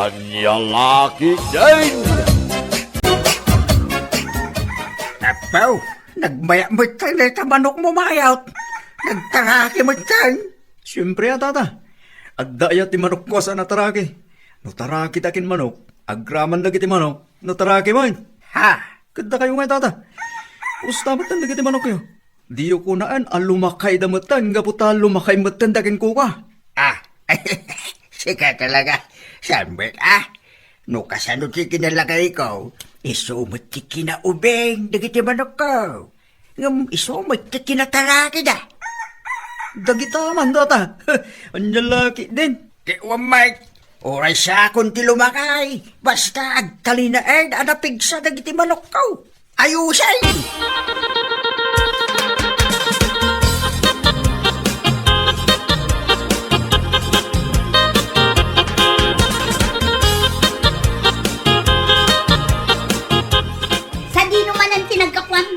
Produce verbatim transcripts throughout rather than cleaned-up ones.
Ania la ketdin? Apo, nagmayat met dayta manokmo, Mayot. Nagtaraki met. Siempre a, tata. Adda aya ti manokko a saan a taraki? No taraki ti akin manok, agraman dagiti manok no taraki met. Ha? Ket dakayo ngay, tata. Usta met dagiti manokyo? Diyo kunaen a lumakayda metten gapu ta lumakay metten da kenkuka. Ah, sika talaga. Saan met, ah? No kasano ti kinalakayko, isu met ti kinaubing dagiti manokko. Ngem isu met ti kinatarakida. Dagita man, tata. Ania la ketdin? Ti uwan met, uray siakon ti lumakay, basta agtalinaed a napigsa dagiti manokko. Ayusen! Sadino manen ti naggapuam?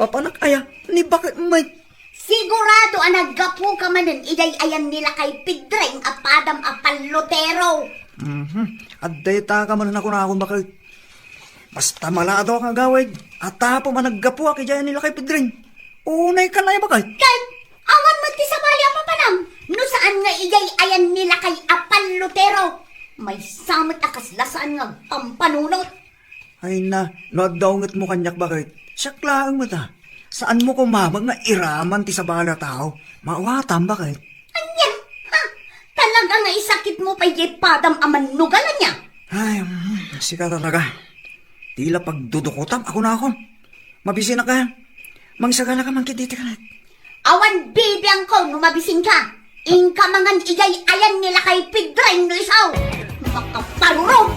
Papanak aya, ni baket met. Sigurado a naggapuka manen idiay ayan ni Lakay Pedring a padam a pallutero. Mhm. Adda ita ka manen a kunakon, baket. Basta maladaw nga agawid, a tapom a naggapuak idiay ayan ni Lakay Pedring. Unay kan aya, baket. Ken, awan met ti sabali a papanam, no saan nga idiay ayan ni Lakay a pallutero. Maysa met a kasla saan nga agpampanunot. Ay na, no adda ungetmo kaniak, baket? Siak laeng met, a. Saanmo koma met nga iraman ti sabali a tao? Maawatam, baket? Ania? Ha? Talaga nga isakitmo pay diay padam a mannugal, ania? Ay, mm, sika talaga. Ti la pagdudukotam a kunakon. Mabisinak a. Mangsagalaka man ketdi ti kanet. Awan bibiangko no mabisinka. Inka mangan idiay ayan ni Lakay Pedring no isu. Makaparurom!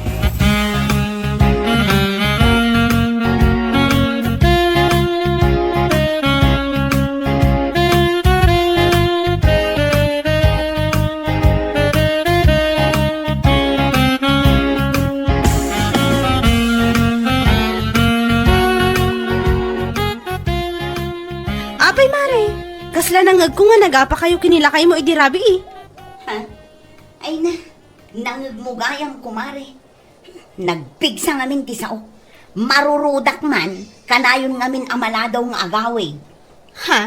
Apay, mare, kasla nangngegko nga nagapakayo ken ni lakaymo idi rabii. Ha? Ay na, nangngegmo gayam, kumare. Nagpigsa ngamin ti sao. Marurudak man, kanayon ngamin a maladaw nga agawid. Ha?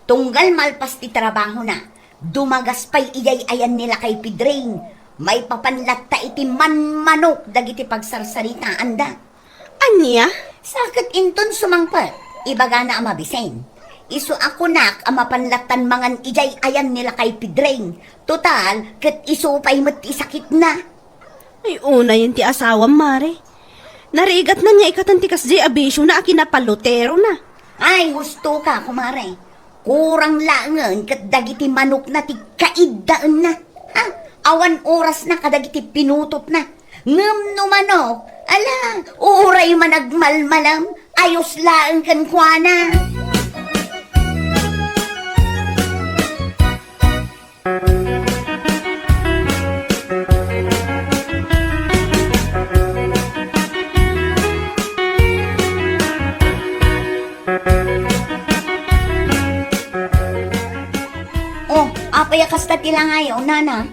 Tunggal malpas ti trabahona, dumagas pay idiay ayan ni Lakay Pedring. Maipapan latta iti manmanok dagiti pagsarsaritaanda. Ania? Sa ket inton sumangpet, ibagana a mabisen. Isu a kunak a mapan lattan mangan idiay ayan ni Lakay Pedring. Total, ket isu pay met ti sakitna. Ay, unayen ti asawam, mare. Narigatnan nga ikatan ti kasdiay a bisiona a kinapalluterona. Ay, husto ka, kumare. Kurang laengen ket dagiti manokna ti kaiddaenna. Ha? Awan orasna kadagiti pinutotna. Ngem no manok, ala, uray managmalmalem, ayos laeng kenkuana. Oh, apay a kasta ti langayo, nana?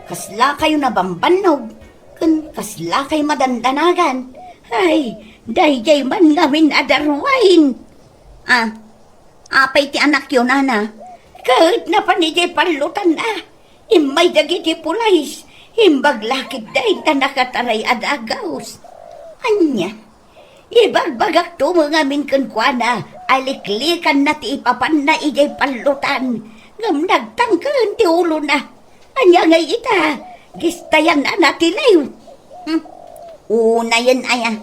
Kasla kayo nabambannog, ken kasla kay madandanagan. Ay, daydiay man ngamin a darwain. Ah, apay ti anakyo, nana? Ket napan idiay pallutan a. Immay dagiti pulis, imbag la ketdi ta nakataray a dagaws. Ania? Ibagbagakto met ngamin kenkuana a liklikanna ti ipapanna idiay pallutan, ngem nagtangken ti ulona. Ania ngay ita? Gistayan a natiliw. Hmm. Unayen aya,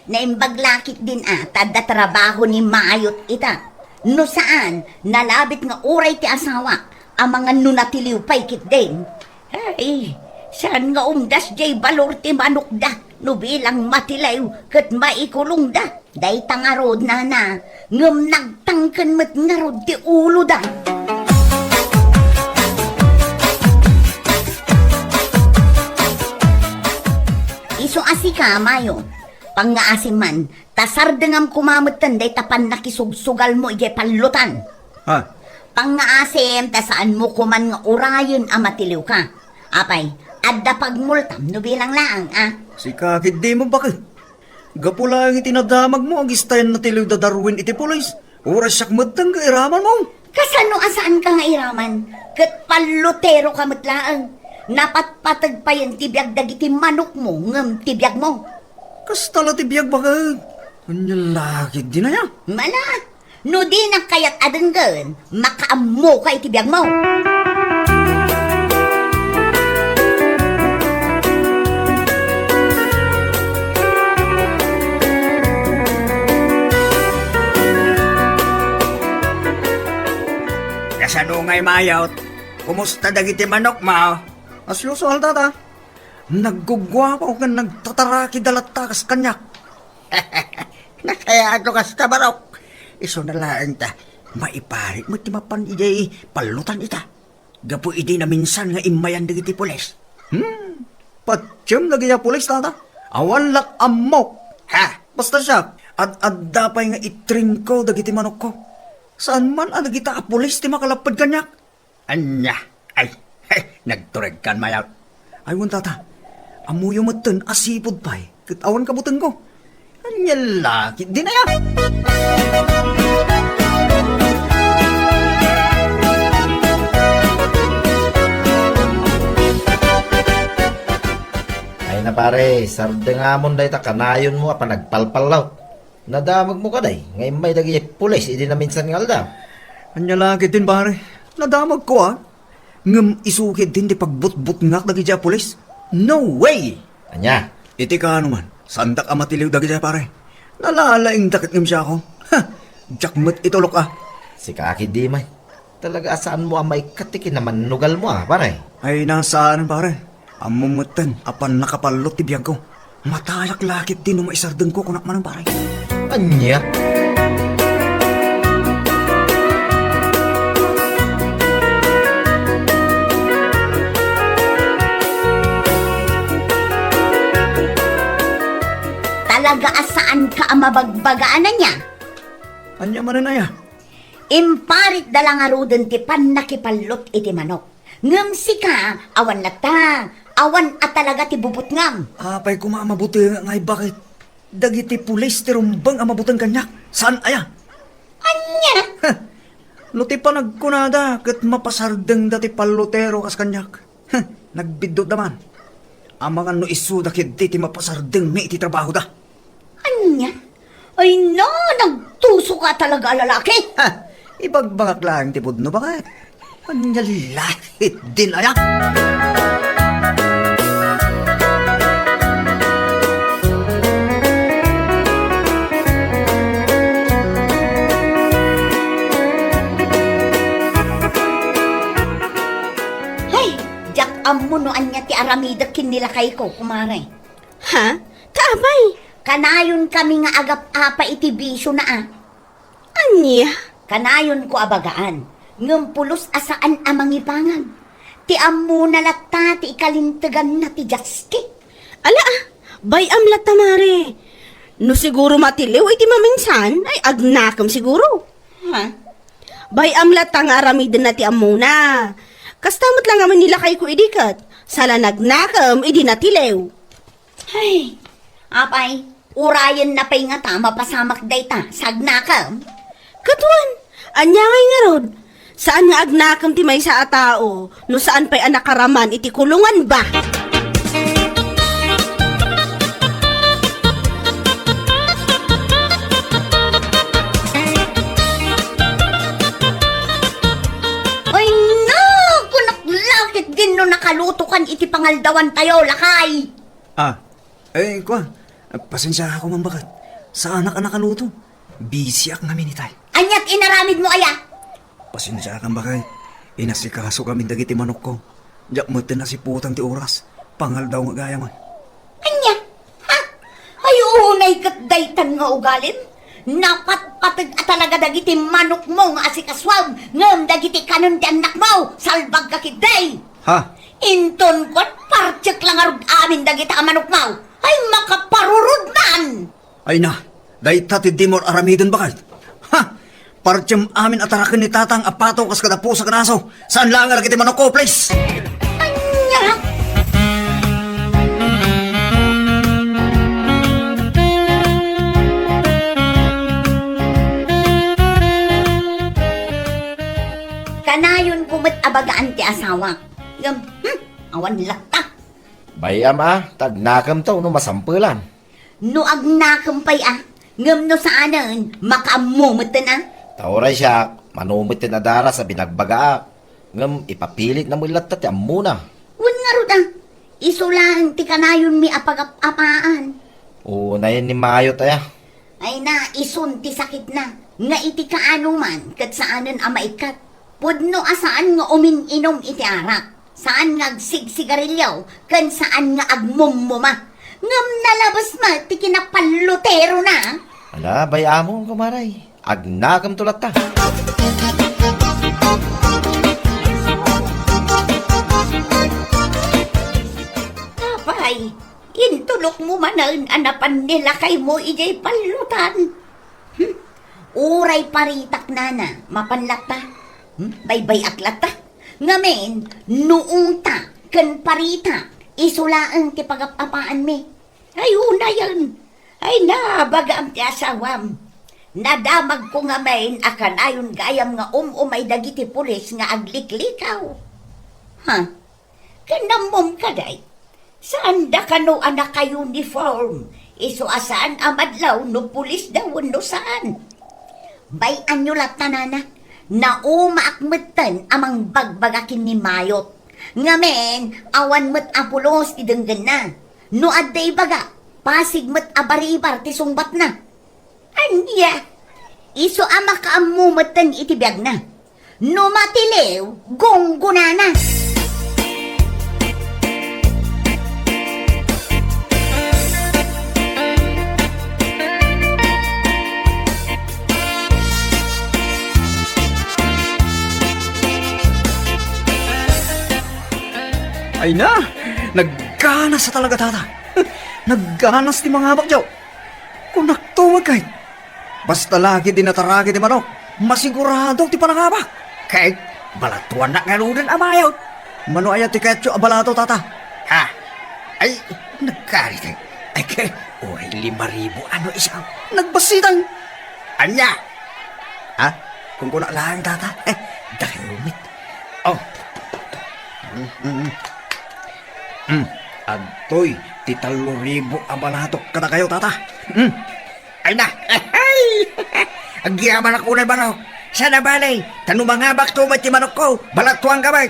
naimbag la ketdin a ta adda trabaho ni Mayot ita. No saan, nalabit nga uray ti asawak a mangan no natiliw pay ketdin. Ay, saan nga umdas diay balor ti manokda no bilang matiliw ket maikulongda. Dayta ngarud, nana, ngem nagtangken met ngarud ti uloda. Isu a sika, Mayo, pangngaasim man, ta sardengam koma metten dayta pannakisugsugalmo idiay pallutan. Ha? Pangngaasim ta saanmo koman nga urayen a matiliwka. Apay, Adda pagmultam no bilang laeng, a? Sika ketdi, Ma'am Baket. Gapu laeng iti nadamagmo, agistay a natiliw da Darwin iti pulis. Uray siak metten nga iramanmo. Kasano a saanka nga iraman? Ket palloteroka met laeng. Napatpateg payen ti biag dagiti manokmo ngem ti biagmo. Kasta la ti biag, Baket. Ania la ketdin aya? Mala, no dinak kayat a denggen, makaammoka iti biagmo. Kasano ngay, Mayot? Kumusta dagiti manokmo? As usual, Tata. Naggugguapo ken nagtataraki da latta kas kaniak. Nakayato kasta, Barok. Isuna laeng ta, maiparit met ti mapan idiay pallutan ita. Gapu idi naminsan nga immayan dagiti pulis. Hmm, patiem dagiti a pulis, Tata. Awan la ammok. Ha? Basta siak, ad-adda pay nga itringko dagiti manokko. Saan man a dagita a pulis ti makalapped kaniak. Ania? Ay, he, nagturegkan, Mayot. Ay, wen, Tata. Ammoyo metten a sipud pay ket awan kabutengko. Ania la ketdin aya? Ay na, pare, sardengamon dayta kanayonmo a panagpalpallot. Nadamagmo kadi nga immay dagiti pulis idi naminsan nga aldaw? Ania la ketdin, pare? Nadamagko, a. Ngem isu ketdin ti pagbutbutngak dagiti a pulis? No way! Ania? Iti kaano man, saandak a matiliw dagiti, pare. Nalalaingda ket ngem siak. Ha! Diak met itulok, a. Sika ketdi, May. Talaga a saanmo a maikkat ti kinamannugalmo, a, pare? Ay, na saan, pare. Ammom metten a pannakapallot ti biagko. Matayak la ketdi no maisardengko, kunak manen, pare. Ania? Talaga a saanka a mabagbaga, ania? Ania manen aya? Imparitda la ngaruden ti pannakipallot iti manok. Ngem sika, awan latta, awan a talaga ti bubutngam. Apay koma a mabutengak nga ibaket? Dagiti pulis ti rumbeng a mabuteng kaniak. Saan aya? Ania? Heh. No ti panagkunada ket mapasardengda ti pallotero kas kaniak. Heh, nagbiddutda man. Amangan no isuda ketdi ti mapasardengmi iti trabahoda. Ania? Ay na, nagtuso ka talaga a lalaki! Ha! Ibagbagak laeng ti pudno, baket. Ania la ketdin aya? Hay, diak ammo no ania ti aramidek ken ni lakayko, kumare. Ha? Ta apay? Kanayonkami nga agap-apa iti bisiona, a. Ania? Kanayonko a bagaan, ngem pulos a saan a mangipangag. Ti ammona latta ti ikalinteganna ti diaske. Ala, a, bay-am latta, mare. No siguro matiliw iti maminsan, ay agnakem siguro. Ha? Bay-am latta nga aramidenna ti ammona. Kasta met la ngamin ni lakayko idi ket, saan a nagnakem idi natiliw. Ay, apay, urayenna pay ngata mapasamak dayta, sagnakem? Ket wen, ania ngay ngarud? Saan nga agnakem ti maysa a tao no saan pay a nakaraman iti kulungan ba? Ay, na! Kunak la ketdin no nakalutokan iti pangaldawantayo, lakay! Ah, eh, kua, pasensiaak man baket. Saanak a nakaluto. Bisiak ngamin itay. Ania ti inaramidmo aya? Pasensiakan baket. Inasikasokamin dagiti manokko. Diak metten nasiputan ti oras. Pangaldaw nga gayam. Ania? Ha? Ay, unay ket daytan nga ugalim? Napatpateg a talaga dagiti manokmo nga asikasoam, ngem dagiti kanen ti annakmo, salbagka ketdi! Ha? Inton kuan, partek la ngarud amin dagita a manokmo. Ay, makaparurod man! Ay na, dayta ti dimo aramiden baket. Ha? Partek amin a taraken ni tatang a pato kas kada pusa ken aso. Saan laeng a dagiti manokko, please! Ania? asawak. Ngem, hmm, awan latta. Bay-am a, ta agnakemto no masampelan. No agnakem pay a, ngem no saanen, makaammo metten a. Ta uray siak, mano metten a daras a binagbagaak. Ngem ipapilit na met latta ti ammona. Wen ngarud a, isu laeng ti kanayonmi a pagap-apaan. Unayen ni Mayot aya. Ay na, isun ti sakitna, nga iti kaanoman ket saanen a maikkat. Pudno a saan nga umin-inum iti arak, saan nga agsigsigarilio, ken saan nga agmummuma. Ngem nalabes met ti kinapalloterona. Ala, bay-amon, kumaray. Agnakemto latta. Apay, intulokmo manen a napan ni lakaymo idiay pallotan. Hmm? Uray paritak, nana, mapan latta. Hmm? Baybay-ak latta. Ngamin, no ungta ken parita, isu laeng ti pagap-apaanmi. Ay, unayen. Ay, nabagaam ti asawam. Nadamagko ngamin a kanayon gayam nga um-umay dagiti pulis nga agliklikaw. Ha? Ken ammom kadi, saanda kano a naka-uniform, isu a saan a madlaw no pulisda wenno saan. Bay-anyo latta, nana, naumaak metten a mangbagbaga ken ni Mayot. Ngamin, awan met a pulos ti denggenna. No adda ibaga, pasig met a baribar ti sungbatna. Ania? Isu a makaammo metten iti biagna. No matiliw, gunggonana. Ay na! Nagganas a talaga, tata. Nagganas ti mangabak, Joe. Kunakto met kay, basta lagi di nataragi ti manok, masigurado ti panangabak. Kay, balatuannak ngaruden a Mayot. Mano aya ti kayatyo a balato, tata? Ha? Ay, nagkarit, eh. Ay, kay, uray lima ribu ano isa. Nagbasitang. Ania? Ha? Kung kuna laeng, tata? Eh, dakayo met. Oh. Mm, mm, mm. Hmm, adtoy ti tallo ribu a balatok kadakayo, tata. Hmm. Ay na. Agyamanak unay baro. Saan a bale, ta no mangabakto met ti manokko, balatuanka met.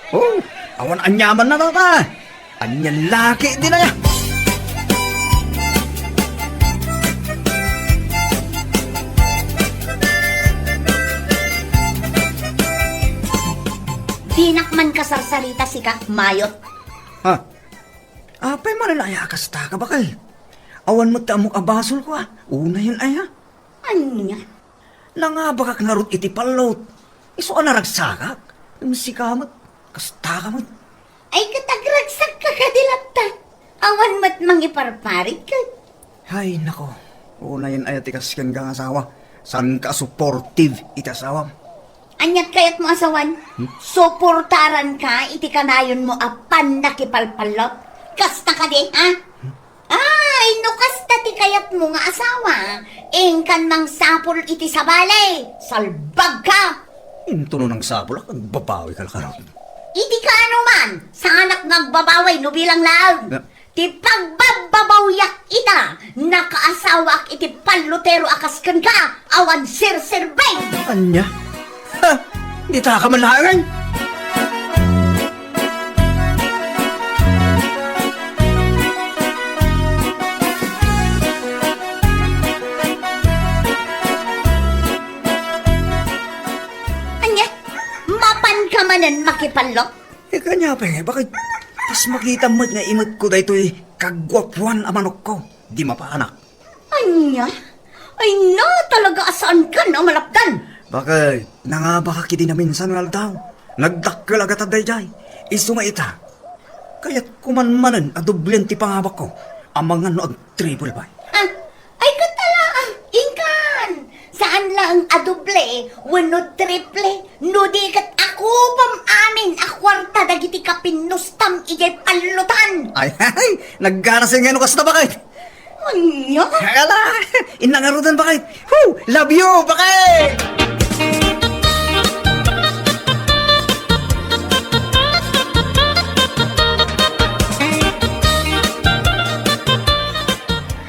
Oh, awan aniamanna, tata. Ania la ketdin aya? Dinak man kasarsarita sika, Mayot. Ha? Apay manen aya a kastaka, bakay? Awan met ti ammok a basolko, a. Unayen aya? Ania? Nangabakak ngarud iti pallot. Isu a naragsakak. Ngem sika met, kastaka met. Ay, ket agragsakka kadi latta. Awan met mangiparparit ket. Ay, nako. Unayen aya ti kas kenka nga asawa. Saanka a supportive iti asawam. Aniat kayatmo a sawen? Hmm? Suportaranka iti kanayonmo a pannakipalpallot? Kasta kadi, ha? Hmm? Ay, no kasta ti kayatmo nga asawa, inkan mangsapul iti sabali, salbagka! Intono nangsapulak, agbabawika la karun. Iti kaano man, saanak nga agbabawi no bilang laeng. Na- Ti pagbabbabawiak ita, nakaasawaak iti pallotero a kas kenka, awan serserbi! Ania? Ha? Ditaka man laeng? Ania? Mapanka manen makipallot? Eh, kaniapay nga, bakit? Kas makitam met nga imetko daytoy kaguapuan a manokko. Di mapanak. Ania? Ay na, talaga a saankan a malapdan. Bakit? Nangabakak idi naminsan nga aldaw. Nagdakkel a gatad daydiay. Isu nga ita, kayatko man manen a doblen ti pangabakko. Amangan no ag-triple pay. Ah, ay, katala, ah, inkan! Saan laeng a doble wenno triple, no di ket akupem amin a kuarta dagiti kapinnustam idiay pallotan! Ay, ay, nagganasen nga no kasta, bakit? Ania? Ala, inna ngaruden, bakit? Woo! Love you, bakit?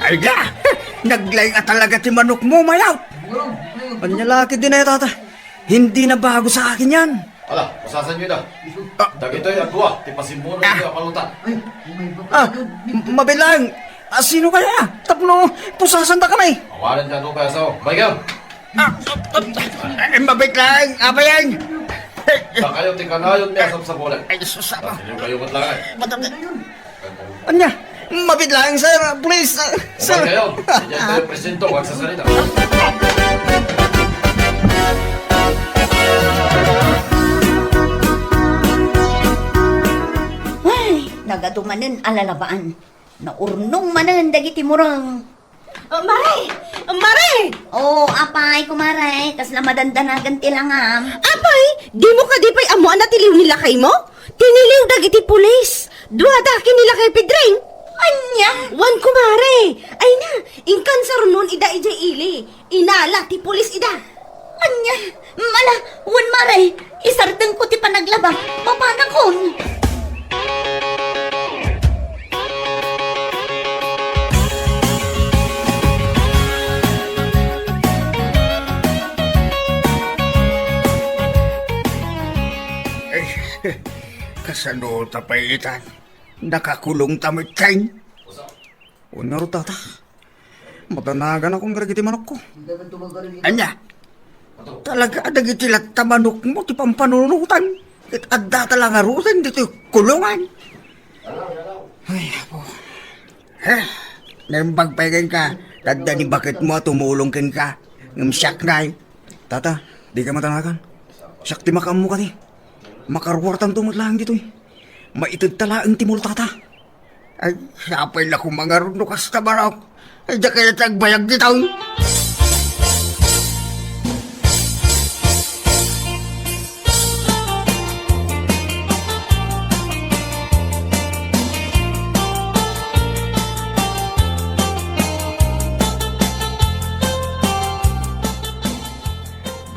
Ala! Naglaing a talaga ti manokmo, Mayat! Ania la ketdin aya, Tata? Hindi na bago sa akin yan. Ala, pusasanyo ida. Ah. Dagitoy a dua ti pasimmuno Ah. ti apalutan. Ah, m-, mabilang. Ah, sino kaya? Tapno pusasanta kami. Awanen ka, ano kaya sao? Michael! Ah, ah, ah, eh, mabit lang, apa yan? Dakayo ti kanayon mi a sabsabolen. Ay, sus, apa? Sino kayo met lang, eh? Ba't ang Ania, mabit lang, sir. Please, uh, sir. Umay kayo. Diyan tayo presento, huwag sasalita. Ay, nagadu manen a lalabaan. Naurnong manen dagiti mureng. Oh, Mare! Mare! Oh, apay, kumare, kasla madandanagan ti langam. Apay, dimo kadi pay ammo a natiliw ni lakaymo? Tiniliw dagiti pulis. Duada ken ni Lakay Pedring. Ania? Wen, kumare. Ay na, inkan sarunon ida idiay ili. Inala ti pulis ida. Ania? Mala, wen, mare, isardengko ti panaglaba. Mapanakon. Ay, kasano ta pay itan? Nakakulong ta met ken? Wen ngarud, Tata. Madanaganak kadagiti manokko. Ania? Talaga a dagiti latta manokmo ti pampanunotan. Ket adda ta la ngaruden ditoy kulongan. Ay, apo. Heh, naimbag pay kenka, ta adda ni baketmo a tumulong kenka. Ngem siak ngay. Tata, dika madanagan. Siak ti makaammo kadi. Makaruartanto met laeng ditoy. Maitedta laeng ti multata. Ay, apay la koma ngarud no kasta manok. Ay, diak kayat agbayag ditoy.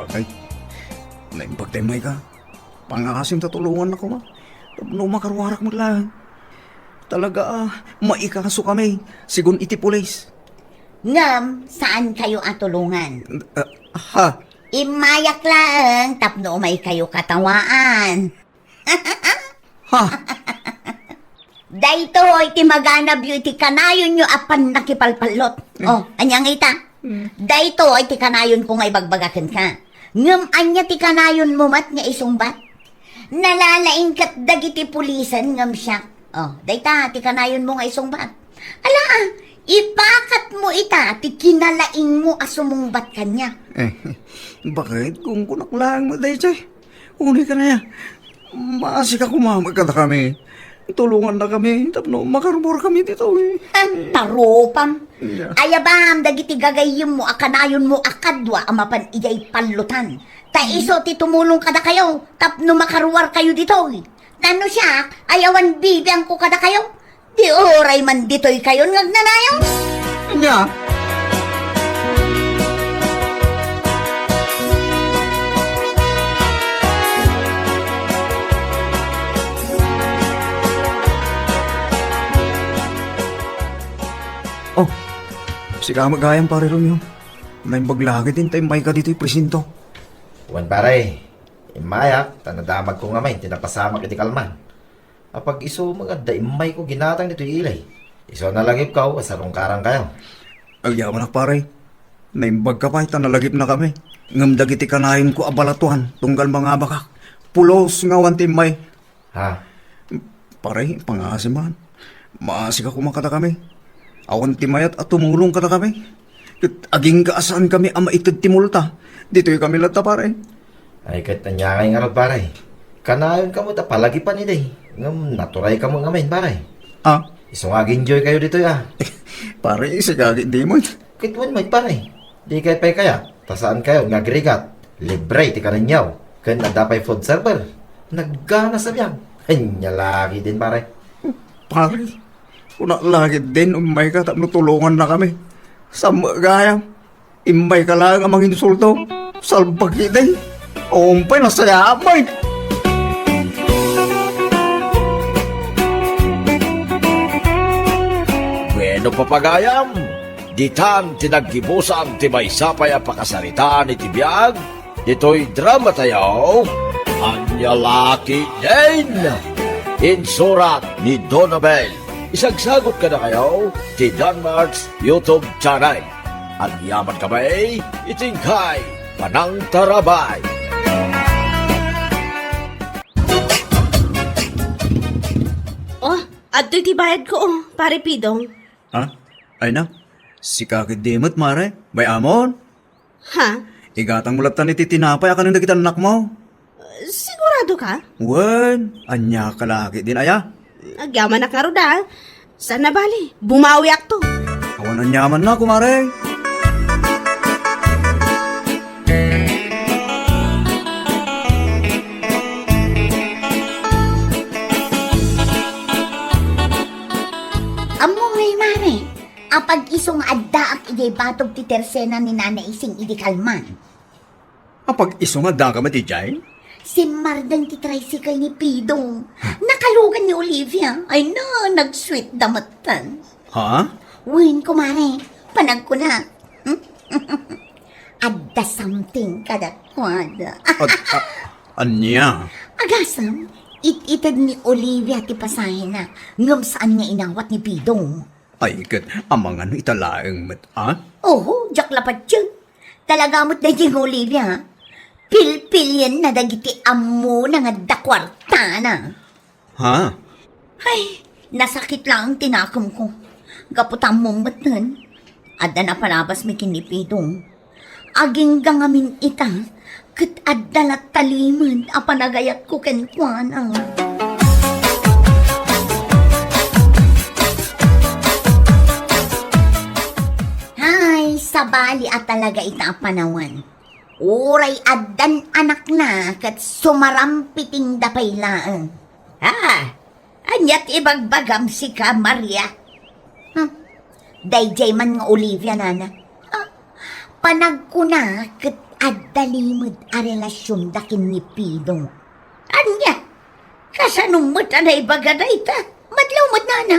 Bakay, naimbag ti immayka. Pangaasim ta tulongannak koma. Tapno makaruarak met laeng. Talaga a, maikaso kami, sigun iti pulis. Ngem, saan kayo a tulongan? Ah, ha? Immayak laeng tapno umay kayo katawaan. Ha? Daytoy ti maganabyo iti kanayonyo a pannakipalpallot. Mm. Oh, ania nga ita? Mm. Daytoy ti kanayonko nga ibagbaga kenka. Ngem ania ti kanayonmo met nga isungbat? Nalalaing ket dagiti pulisen ngem siak. Oh, dayta ti kanayonmo nga isungbat. Ala, ah, ipakatmo ita ti kinalaingmo a sumungbat kaniak. Eh, bakit? Kungkunak laeng met daytoy. Unay kanaya, maasika koma met kadakami. Tulongannakami tapno makaruarkami ditoy. Ah, tarupam. Yeah. Ayabam dagiti gagayyemmo a kanayonmo a kadua a mapan idiay pallotan. Ta isu ti tumulong kadakayo tapno makaruarkayo ditoy. Ta no siak, ay awan bibiangko kadakayo. Di uray man ditoy kayon nga agnanayon. Ania? Oh, sika met gayam, Pare Romeo. Naimbag la ketdin ta immayka ditoy presinto. Wen, pare, immayak ta nadamagko ngamin ti napasamak iti kalman. Apag-isu met nga adda immayko ginatang ditoy ili. Isu a nalagipko a sarungkarankayo. Agyamanak, pare. Naimbagka pay ta nalagipnakami. Ngem dagiti kanayonko a balatuan tunggal mangabakak, pulos nga awan ti immay. Ha? Pare, pangaasim man. Maasika koma kadakami. Awan ti mayat a tumulong kadakami. Ket agingga a saankami a maited ti multa. Ditoykami latta, pare. Ay, ket ania ngay ngarud, pare? Kanayonka met a palagipan idi. Ngem naturayka met ngamin, pare. Ah? Isu nga ag-enjoykayo ditoy, ah. Pare, sika ket di met. Ket wen met, pare. Dikay pay kayat ta saankayo nga agrigat. Libre ti karenyo. Ken adda pay food server. Nagganas a biag. Ania la ketdin, pare. Pare, kunak la ketdin, ummayka tapno tulongannakami. Saan met gayam? Immayka laeng a manginsulto. Salbag ketdin. Umpay, nasayaat met. Bueno, papagayam. Ditan ti naggibusan ti maysa pay a pakasaritaan iti biag ditoy dramatayo, Ania La Ketdin! Insurat ni Donabel. Isagsagot kadakayo ti Danmart's YouTube channel. Agyaman kami iti inkay panangtarabay. Oh, adtoy ti bayad ko, oh, Pare Pidong. Ha? Ay na, sika ketdi met, Mare. Bay-amon? Ha? Igatangmo lattan iti tinapay a kanen dagiti annakmo. Sigurado ka? Wen, ania ka la ketdin aya? Agyamanak ngarud a. Saan a bali, bumawiakto. Awan aniamanna, kumare. Ammo ngay, Mare, apag isu nga addaak idiay batog ti tersena ni Nana Ising idi kalman? Apag isu nga addaka met idiay? Simmardeng ti tricycle ni Pidong. Nakalugan ni Olivia. Ay na, nagsweet da metten. Ha? Wen, kumare, panagkuna. Adda something kadakuada. Ad-, a-, ania? Agasem, it-ited ni Olivia ti pasahena, ngem saan nga inawat ni Pidong. Ay, ket amangan ita laeng met, a? Oho, diak la patien. Talaga met daydiay nga Olivia, a. Pilpilienna dagiti ammona nga adda kuartana. Ha? Ay, nasakit laeng ti nakemko. Gapu ta ammom metten, adda napalabasmi ken ni Pidong. Agingga ngamin ita, ket adda latta limed a panagayatko kenkuana. Hay, sabali a talaga ita a panawen. Uray addan anakna ket sumarampitingda pay laeng. Ah, Ania ti ibagbagam sika, Maria? Hmm. Daydiay man nga Olivia, nana. Ah, panagkuna ket adda limed a relasionda ken ni Pidong. Ania? Kasano met a naibaga dayta? Madlaw met, nana.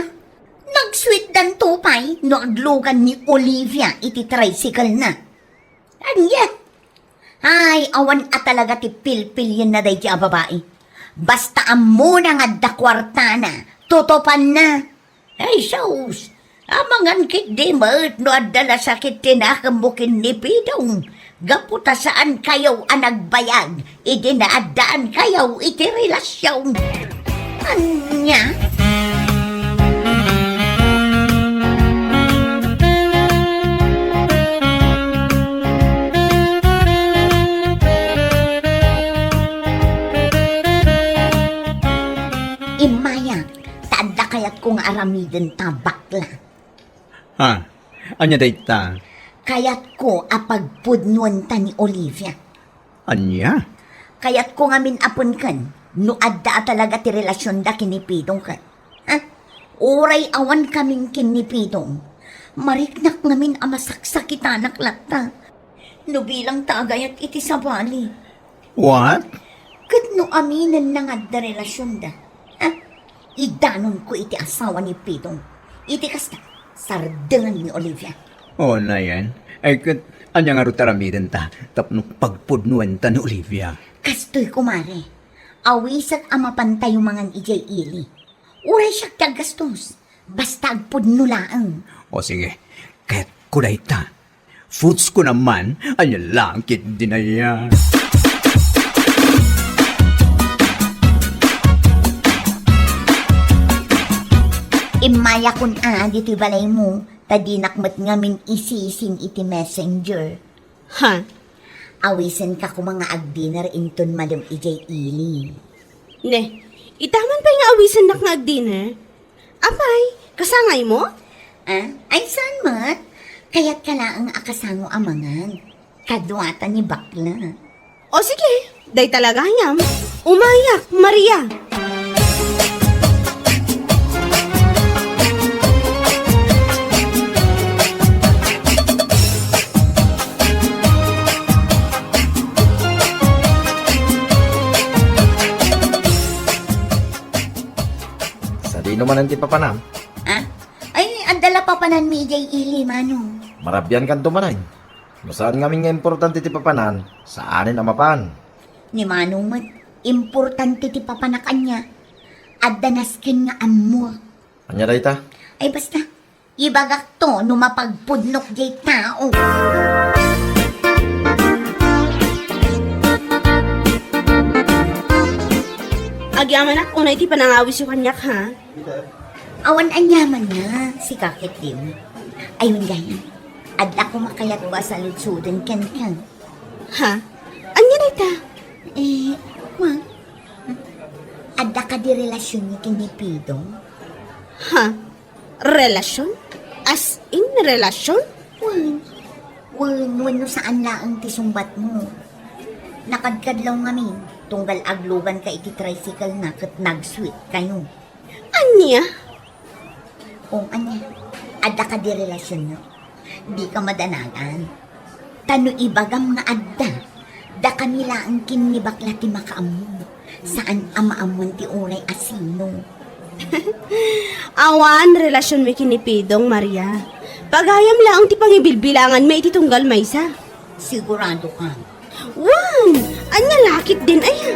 Nagsweetdanto pay no aglugan ni Olivia iti tricycle-na. Ania? Ay, awan a talaga ti pilpilienna daydiay a babai. Basta ammona nga adda kuartana, tutupanna. Ay, sus! Amangan ketdi met no adda la sakit ti nakemmo ken ni Pidong, gapu ta saankayo a nagbayag idi naaddaankayo iti relasion. Ania? Immayak, ta adda kayatko nga aramidenta, bakla. Ha? Ania dayta? Kayatko a pagpudnoenta ni Olivia. Ania? Kayatko ngamin a penken no adda a talaga ti relasionda ken ni Pidong ket. Ha? Uray awan kamin ken ni Pidong, mariknak ngamin a masaksakitanak latta no bilang ta agayat iti sabali. What? Ket no aminenna nga adda relasionda, ha? Idanonko iti asawa ni Pidong. Iti kasta, sardengen ni Olivia. O, nayen. Ay, ket ania ngarud ti aramidenta tapno pagpudnoenta ni Olivia? Kastoy, kumare. Awisak a mapantayo mangan idiay ili. Uray siak ti aggastos. Basta agpudno laeng. O, sige. Kayatko dayta. Foods ko naman, ania langkit dinaya. Immayakon a ditoy balaymo, ta dinak met ngamin isisin iti messenger. Ha? Awisenka koma nga agdinner inton malem idiay ili. Ne, itaman pay nga awisennak nga agdinner? Apay, kasangaymo? Ah, ay saan met? Kayatka laeng a kasango a mangan. Kaduata ni bakla. O sige, dayta la gayam. Umayak, Maria! Sadino manen ti papanam? Ah? Ay, adda la papananmi idiay ili, Manong. Marabiankanto manen. No saan ngamin nga importante ti papanan, saanen a mapan. Ni Manong met, importante ti papanak ania. Adda nasken nga ammo. Ania dayta? Ay basta, ibagakto no mapagpudnok diay tao. Agyamanak unay ti panangawisyo kaniak, ha? Awan aniaman nga, sika ket Lim. Ayon gayam, adda koma kayatko a saludsodon kenka. Ha? Ania dayta? Eh, wa. Adda kadi relasionyo ken ni Pidong? Ha? Relasion? As in, relasion? Wen. Wen, wenno saan laeng ti sungbatmo. Nakadkadlaw ngamin, tunggal agluganka iti tricycle na ket nag-sweet kayo. Ania? O, ania? Adda kadi relasionyo? Dika madanagan. Ta no ibagam nga adda, dakami laeng ken ni bakla ti makaammo. Saan a maammoan ti uray a sino. Awan relasionmi ken ni Pidong, Maria. Pagayam laeng ti pangibilbilanganmi iti tunggal maysa. Sigurado ka? Wen! Ania la ketdin aya?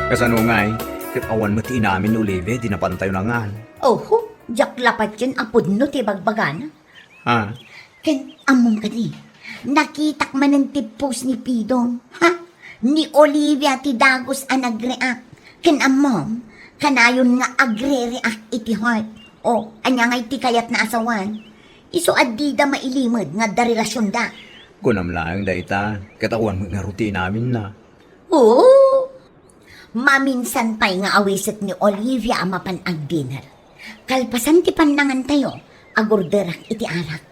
Kasano ngay, ket awan met ti inamin ni Olivia idi napantayo nangan? Oho, diak la patien a pudno ti bagbagana. Ha? Ken ammom kadi, nakitak manen ti post ni Pidong. Ha? Ni Olivia ti dagus a nag-react. Ken ammom, kanayon nga agre-react iti heart. O, ania ngay ti kayatna a sawen? Isu a dida mailimed nga adda relasionda. Kunam laeng dayta, ket awan met ngarud ti inaminna. Oo. Maminsan pay nga awiset ni Olivia a mapan agdinner. Kalpasan ti pannangantayo, agorderak iti arak.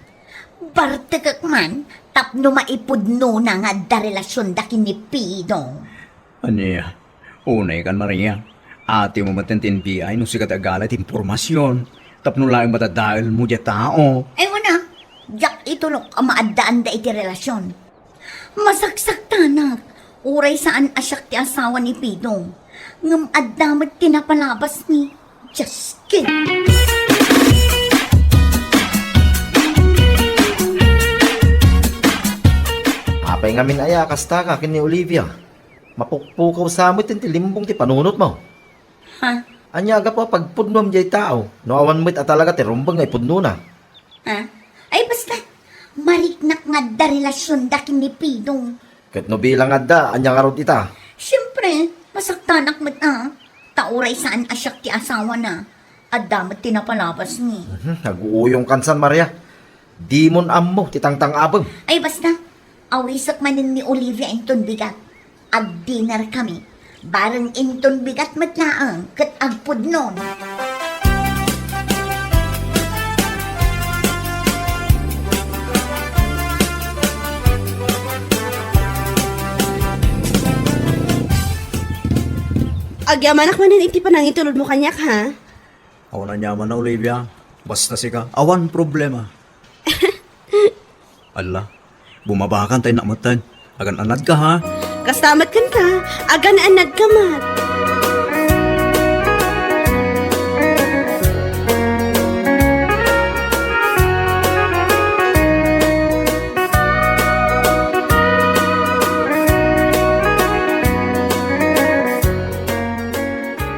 Bartekek man tapno maipudnona nga adda relasionda ken ni Pidong. Ania? Unay kan Maria. Atimo met ti N B I no sika ti agala ti impormasion tapno laeng madadaelmo diay tao. Ay, wen a, diak itulok a maaddaanda iti relasion. Masaksaktanak, uray saan a siak ti asawa ni Pidong, ngem adda met ti napalabasmi. Just kidding. Apay ngamin aya a kasta ka ken ni Olivia? Mapukpukaw sa met ti limbong ti panunotmo. Ha? Ania a gapu a pagpudnoam diay tao no awan met a talaga ti rumbeng nga ipudnona? Ha? Ay, basta, mariknak nga adda relasionda ken ni Pidong. Ket no bilang adda, ania ngarud ita? Siempre, masaktanak met a. Ta uray saan a siak ti asawana, adda met ti napalabasmi. Mhm, nag-uuyong kansan, Maria. Dimon ammo ti tangtang-abem. Ay, basta, awisek manen ni Olivia inton bigat. Agdinner kami. Bareng inton bigat met laeng ket agpudno. Agyamanak manen iti panangitulodmo kaniak, ha? Awan aniaman a, Olivia. Basta sika, awan problema. Alla, bumabakan ta innak metten. Agan-anadka, ha? Kasta met kenka, agan-anadka met.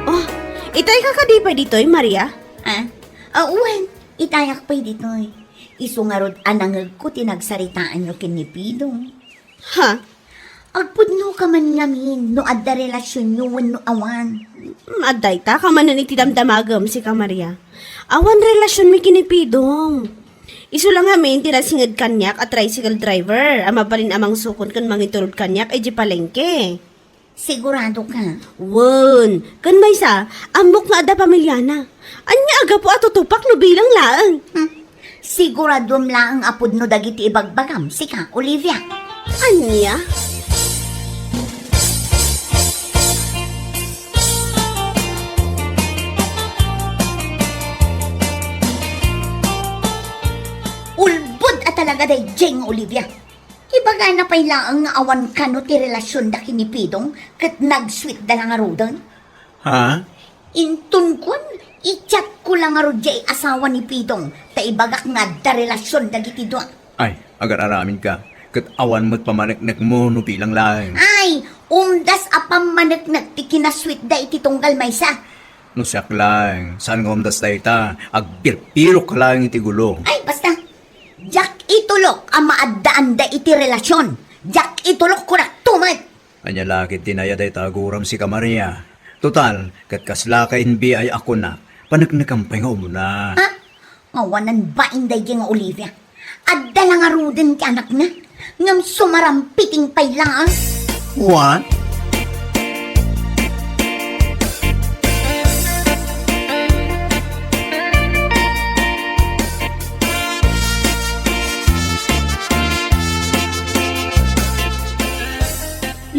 Oh, itayka kadi pay ditoy, Maria? Ah? Ah, wen, itayak pay ditoy. Isu ngarud a nangegko ti nagsaritaanyo ken ni Pidong. Ha? Agpudnoka man ngamin no adda relasionyo wenno awan. Hmm, adda ita ka manen iti damdamagem, sika Maria. Awan relasionmi ken ni Pidong. Isu la ngamin ti nasinged kaniak a tricycle driver a mabalin a mangsukon ken mangitulod kaniak idiay palengke. Sigurado ka? Wen, ken maysa, ammok nga adda pamiliana. Ania a gapu a tutupak no bilang laeng? Hmm. Siguraduem laeng a pudno dagiti ibagbagam, sika, Olivia. Ania? Ulbod a talaga daydiay nga Olivia. Ibagana pay laeng nga awan kano ti relasionda ken ni Pidong ket nag-sweetda la ngaruden. Ha? Inton kuan, i-chatko la ngarud diay asawa ni Pidong ta ibagak nga adda relasion dagiti dua. Ay, agar-aramidka, ket awan met pammaneknekmo no bilang laeng. Ay, umdas a pammaneknek ti kinasweetda iti tunggal maysa. No siak laeng, saan nga umdas dayta, agpirpirok laeng iti gulo. Ay, basta, diak itulok a maaddaanda iti relasion. Diak itulok, kunak, tumet. Ania la ket ti naya dayta a guram sika, Maria? Total, ket kasla ka N B I a kunak, paneknekam pay nga umuna. Ha? Awanan bain daydi nga Olivia. Adda la ngaruden ti anakna, ngem sumarampiting pay laeng. What?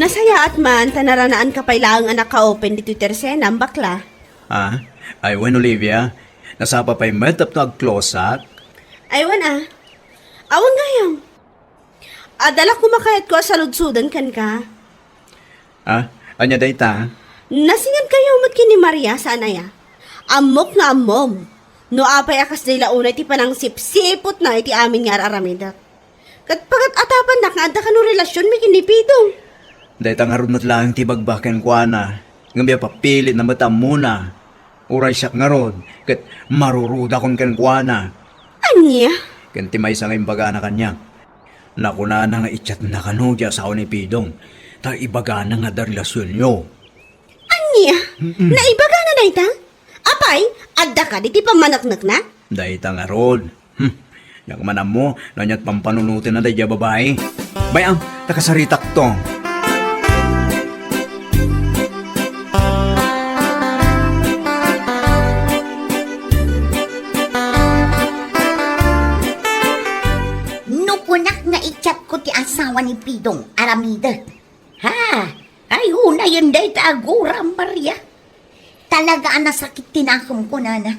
Nasayaat man ta naranaanka pay laeng a naka-open ditoy tersenam, bakla. Ah, ay wen, Olivia, nasapa pay met tapno agcloseak? Ay wen a. Awan gayam. Adda la koma kayatko a saludsoden kenka. Ah, ania dayta? Nasingan kayo met ken ni Maria, saan aya? Ammok nga ammom. No apay a kasdiay la unay ti panangsipsiputna iti amin nga ar-aramidek. Ket pagat-atapannak nga adda kano relasionmi ken ni Pidong. Dayta ngarud met laeng ti ibagbaga kenkuana, ngem ya papilitna met a ammona. Uray siak ngarud, ket marurudakon kenkuana. Ania? Ken ti maysa nga imbagana kaniak. Nakunana nga i-chatna kano ti asawa ni Pidong, ta ibagana nga adda relasionyo. Ania? Mm-mm. Naibagana dayta? Apay, adda kadi ti pammaneknekna? Dayta ngarud. Hmm. Diak man ammo no aniat pampanunotenna daydiay a babai. Bay-am, ta kasaritakto. No kunak nga i-chatko ti asawa ni Pidong, aramidek. Ha? Ay, unayen dayta a guram, Maria. Talaga a nasakit ti nakem, kunana.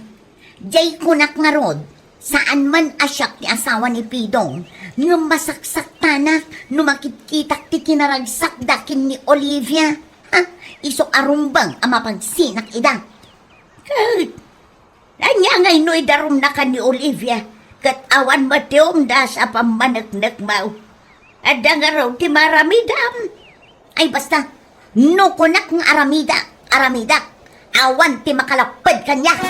Jay kunak ngarud, saan man a siak ti asawa ni Pidong, ngem masaksaktanak no makitkitak ti kinaragsakda ken ni Olivia. Ha? Isu a rumbeng a mapagsinak ida. Ket ania ngay no idarumnaka ni Olivia ket awan met ti umdas a pammaneknekmo? Adda ngarud ti maaramidam. Ay, basta, no kunak nga aramida, aramidak, awan ti makalapped kaniak.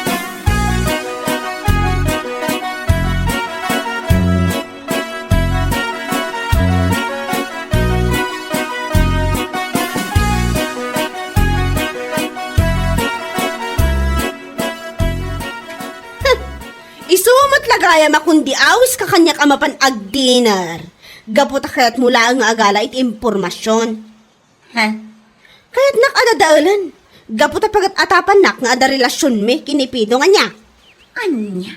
Isu met la gayam a kundi awiska kaniak a mapan agdinner. Gapu ta kayatmo laeng nga agala iti impormasion. Ha? Kayatnak a dadaelen. Gapu ta pagat-atapannak nga adda relasionmi ken ni Pidong, ania? Ania?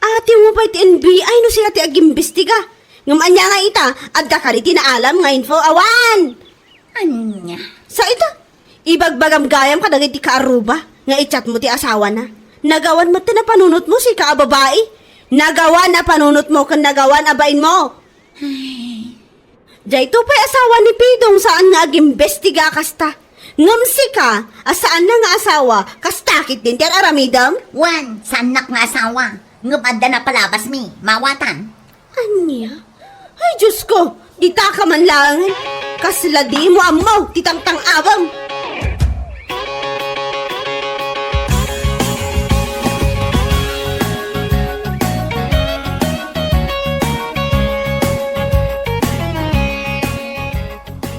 Atimo pay ti N B I no sika ti agimbestiga. Ngem ania nga ita, adda kadi ti naalam nga info? Awan! Ania? Sa ita, ibagbagam gayam kadagiti kaarruba nga i-chatmo ti asawana. Nagawan met ti napanunotmo sika a babai. Nagawan a panunotmo ken nagawan a bainmo. Ay. Daytoy pay asawa ni Pidong saan nga agimbestiga kasta. Ngem sika, a saanna nga asawa, kasta ketdin ti ar-aramidem? Wen, saannak nga asawa. Ngem adda napalabasmi, mawatan. Ania? Ay, Diosko, ditaka man laengen. Kasla dimo ammo ti tangtang-awem.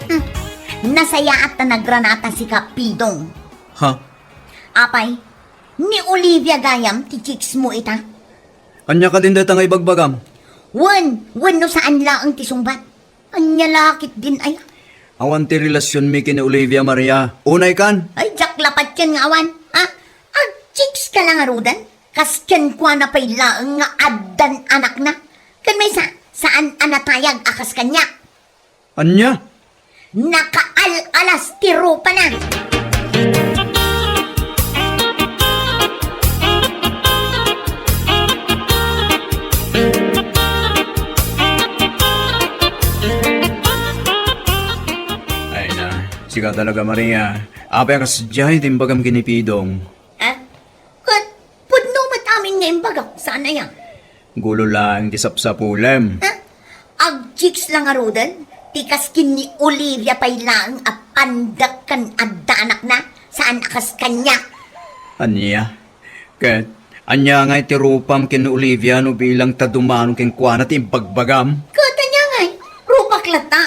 Hmm. Nasayaat ta nagranata sika, Pidong. Ha? Apay, ni Olivia gayam ti chicks mo ita? Ania kadin dayta nga ibagbagam? Wen, wenno saan laeng ti sungbat? Ania la ketdin aya? Awan ti relasionmi ken ni Olivia, Maria. Unaykan? Ay, diak la patien nga awan. Ha? Agchicks ka la ngaruden? Kas kenkuana pay laeng nga addan anakna. Ken maysa, saan a natayag a kas kaniak. Ania? Nakaal-alas ti rupana. Ka talaga, Maria. Apay a kasdiay ti imbagam ken ni Pidong? Ah? Ket pudno met amin nga imbagak, saan aya? Gulo laeng ti sapsapulem. Ha? Agchicks la ngaruden, ti kas ken ni Olivia pay laeng a pandak ken adda anakna, saan a kas kaniak. Ania? Ket ania ngay ti rupam ken ni Olivia no bilang ta dumano kenkuana ti imbagbagam? Ket ania ngay? Rupak latta?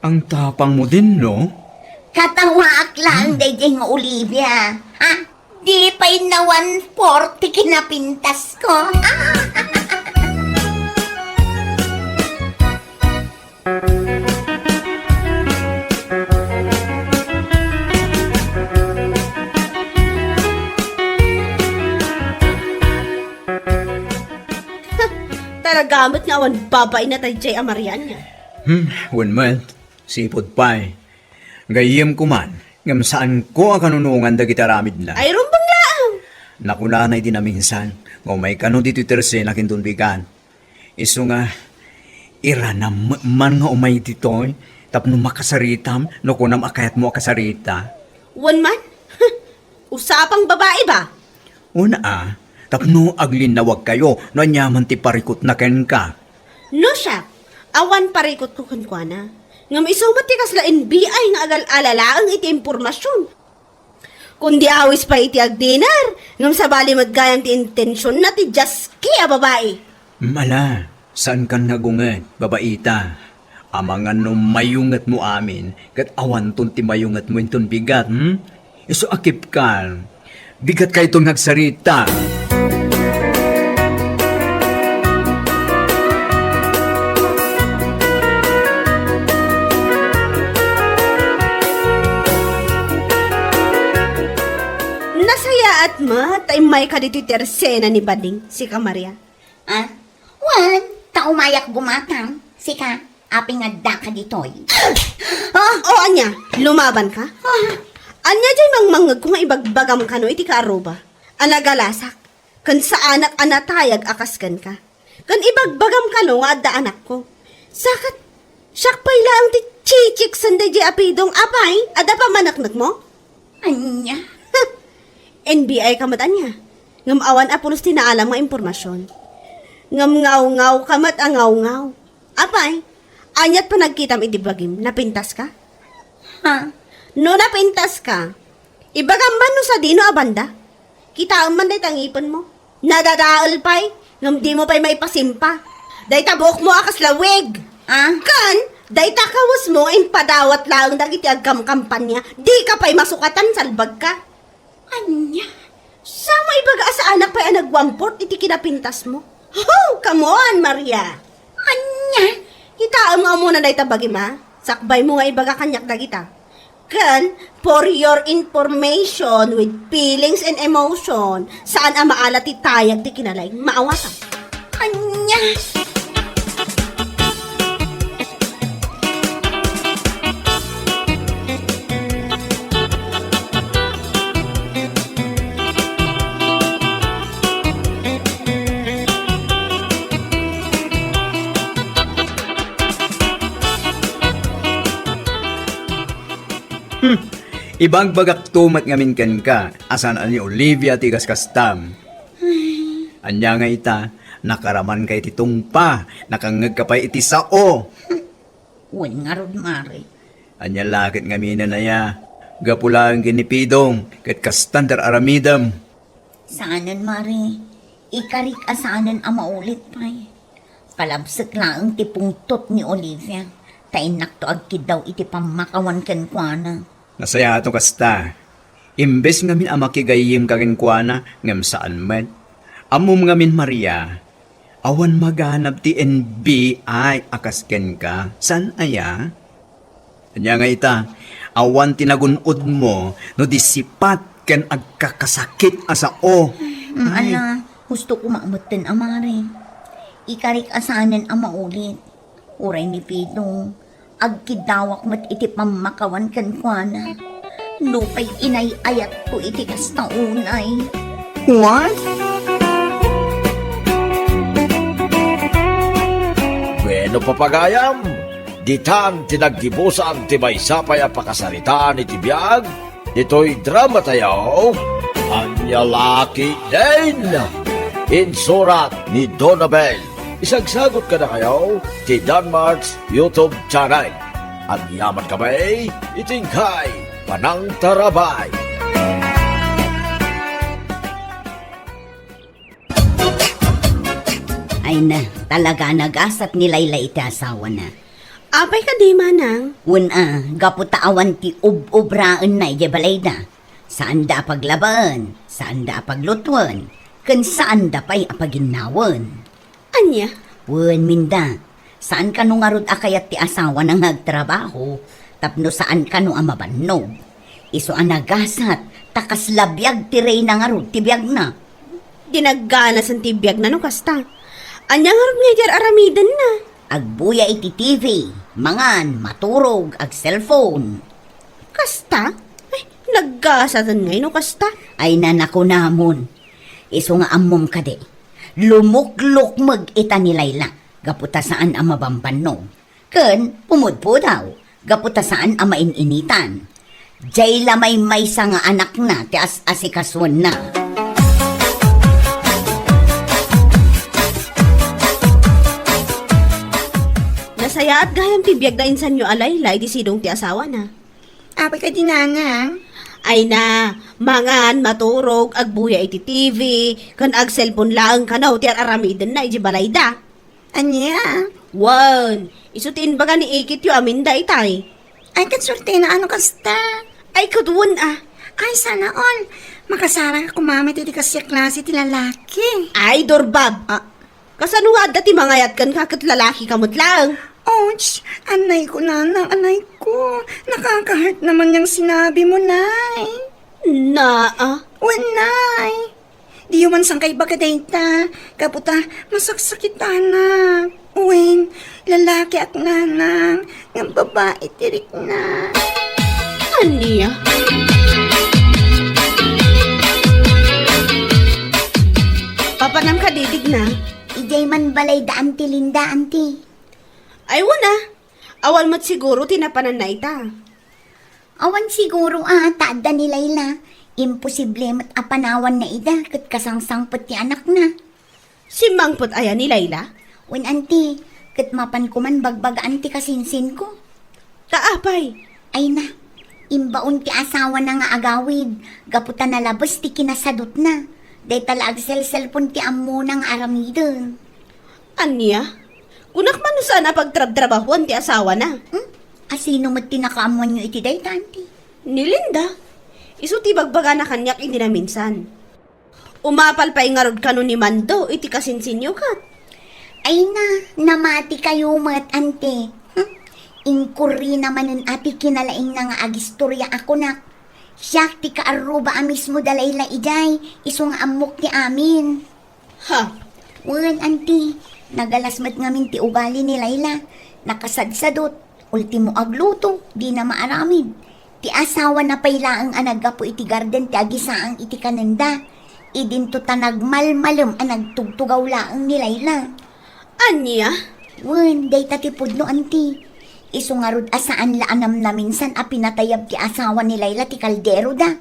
Ang tapangmo din, no? Katawaak laeng daydiay nga Olivia. Ha? Di pay na one fourth ti kinapintasko. Talaga met nga awan babaina daydiay a Maria, ania? Hmm, wen met. Sipud pay. Gayyemko man, ngem saanko a kanunongan dagiti aramidna. Ay, rumbeng laeng! Nakunana iti naminsan, nga umay kano ditoy Tercena ken Don Bigat. Isu nga, iranam met man nga umay ditoy, tapno makasaritam, no kunam a kayatmo a kasarita. Wen man? Usa a pangbabai ba? Una a, tapno aglinnawagkayo no aniaman ti parikutna kenka. No siak, awan parikutko kenkuana. Ngem isu met ti kasla N B I nga agal-ala laeng iti impormasion. Kundi awis pay iti agdiner, ngem sabali met gayam ti intensionna ti diaski a babai. Mala, saankan nga agunget, babaita. Amangan no mayungetmo amin, ket awanton ti mayungetmo inton bigat, hmm? Isu a kipkal. Bigatkayton nga agsarita. Nasayaat met ta immayka ditoy Tercena ni Bading, sika Maria. Ah? Wen, ta umayak bumatang, sika, apay nga addaka ditoy? Ah! O, ania, lumabanka? Ah! Ania diay mangmangngegko nga ibagbagam kano iti kaaruba? A nagalasak, ken saanak a natayag a kas kenka. Ken ibagbagam kano nga adda anakko. Sakat, siak pay laeng ti chichiksen daydiay a Pidong, apay, adda pammaneknekmo? Ania? N B I ka met ania? Ngem awan a pulos ti naalam nga impormasion. Ngem ngawngaw ka met a ngawngaw. Apay, aniat panagkitam iti bagim? Napintaska? Ha? No napintaska, ibagam man no sadino a banda? Kitaem man dayta ngipenmo. Nadadael pay, ngem dimo pay maipasimpa. Dayta buokmo a kasla wig. Ah? Ken, dayta kawesmo nga impadawat laeng dagiti agkamkampania, dika pay masukatan, salbagka. Ania? Saan a ibaga a saanak pay a nag-one-fourth iti kinapintasmo? Oh, come on, Maria! Ania? Kitaem nga umuna dayta bagim a. Sakbaymo nga ibaga kaniak dagita. Ken, for your information, with feelings and emotion, saan a maala ti tayag ti kinalaing maawatan. Ania? Hmm. Ibagbagakto met ngamin kenka a saan a ni Olivia ti kaskastam. Ay. Ania nga ita, nakaramanka iti tungpa, nakangngegka pay iti sao. Wen ngarud, Mare. Ania la ket ngamin aya, gapu laeng ken ni Pidong, ket kastan ti ar-aramidem. Saanen, Mare. Ikarik a saanen a maulit pay. Kalabsek laeng ti pungtot ni Olivia, ta innakto agkiddaw iti pammakawan kenkuana. Nasayaat no kasta. Imbes ngamin a makigayyemka kenkuana, ngem saan met. Ammom ngamin, Maria, awan maganab ti N B I a kas kenka. Saan aya? Ania nga ita, awan ti nagun-odmo no di sipat ken agkakasakit a sao. Mm, ay. Ala, husto koma metten a Mare. Ikarik a saanen a maulit. Uray ni Pidong, agkiddawak met iti pammakawan kenkuana. Nupay inay-ayatko iti kasta unay. What? Bueno, papagayam! Ditan ti naggibusan ti maysa pay a pakasaritaan iti biag ditoy drama tayo, Ania La Ketdin. Insurat ni Donabel. Isagsagot kadakayo ti Danmart's YouTube channel. Agyaman kami iti inkay panangtarabay. Ay na, talaga nagasat ni Layla iti asawana. Apay kadi, manang? Wen a, gapu ta awan ti ub-ubraenna idiay balayda. Saanda a paglabaen, saanda a paglutuen, ken saanda pay a paginnawen. Ania? Wen, Minda, saan kano ngarud a kayat ti asawana nga agtrabaho tapno saan kano a mabannog. Isu a nagasat, ta kasla biag ti reyna ngarud ti biagna. Di nagganasen ti biagna no kasta. Ania ngarud nga idi ar-aramidenna? Agbuya iti T V, mangan, maturog, ag-cellphone. Kasta? Ay, naggasaten ngay no kasta. Ay, nanakunamon. Isu nga ammom kadi, lumuklukmeg ita ni Layla gapu ta saan a mabambannog. Ken pumudpudaw gapu ta saan a main-initan. Diay la maymaysa nga anakna ti as-asikasuenna. Nasayaat gayam ti biag da insanyo a Layla idi sidong ti asawana. Apay kadi, nanang? Ay na, mangan, maturog, agbuya iti T V, ken ag-cellphone laeng kano ti ar-aramidenna iti balayda. Ania? Wen, isu ti imbaga ni ikityo a Minda itay. Ay, ket suertena a no kasta. Ay, ket wen a. Ay, sana all. Makasarak a koma met iti kasdiay a klase ti lalaki. Ay, Dorbab. Ah. Kasano nga adda ti mangayat kenka ket lalakika met laeng? Ouch! Anayko, nanang, anayko. Nakaka-hurt naman yang sinabi mo, nay. Naa. Wen, nay. Diyo man sangka ibaga dayta, gapu ta masaksakitanak. Wen, lalakiak, nanang, ngem babai ti rikna. Ania? Papanam kadi, Digna? Idiay man balayda Anti Linda, Anti. Ay, wen a. Awan met siguro ti napananna ita. Awan siguro a, ta adda ni Layla. Imposible met a panawanna ida ket kasangsangpet ti anakna. Simmangpet aya ni Layla? Wen, Anti, ket mapanko man bagbagaan ti kasinsinko. Ta apay? Ay na, imbaon ti asawana nga agawid gapu ta nalabes ti kinasadutna. Dayta la agselselpon ti ammona nga aramiden. Ania? Kunak man no saan a pagtrabtrabahuan ti asawana. Hmm? A sino met ti nakaammoanyo iti dayta, Anti? Ni Linda. Isu ti ibagbagana kaniak idi naminsan. Umapal pay ngarud kano ni Mando iti kasinsinyo ket. Ay na, namati kayo met, Anti. Hmm? Inkurrina manen a ti kinalaingna nga agistoria a kunak. Siak ti kaarruba a mismo da Layla idiay, isu nga ammok ti amin. Ha? Wen, Anti, nagalas met ngamin ti ugali ni Layla. Nakasadsadot, ultimo agluto, dina maaramid. Ti asawana pay laeng a naggapu iti garden ti agisaang iti kanenda. Idinto ta nagmalmalem a nagtugtugaw laeng ni Layla. Ania? Wen, dayta ti pudno, Anti. Isu ngarud a saan la a namnaminsan a pinatayab ti asawa ni Layla ti kaldero da.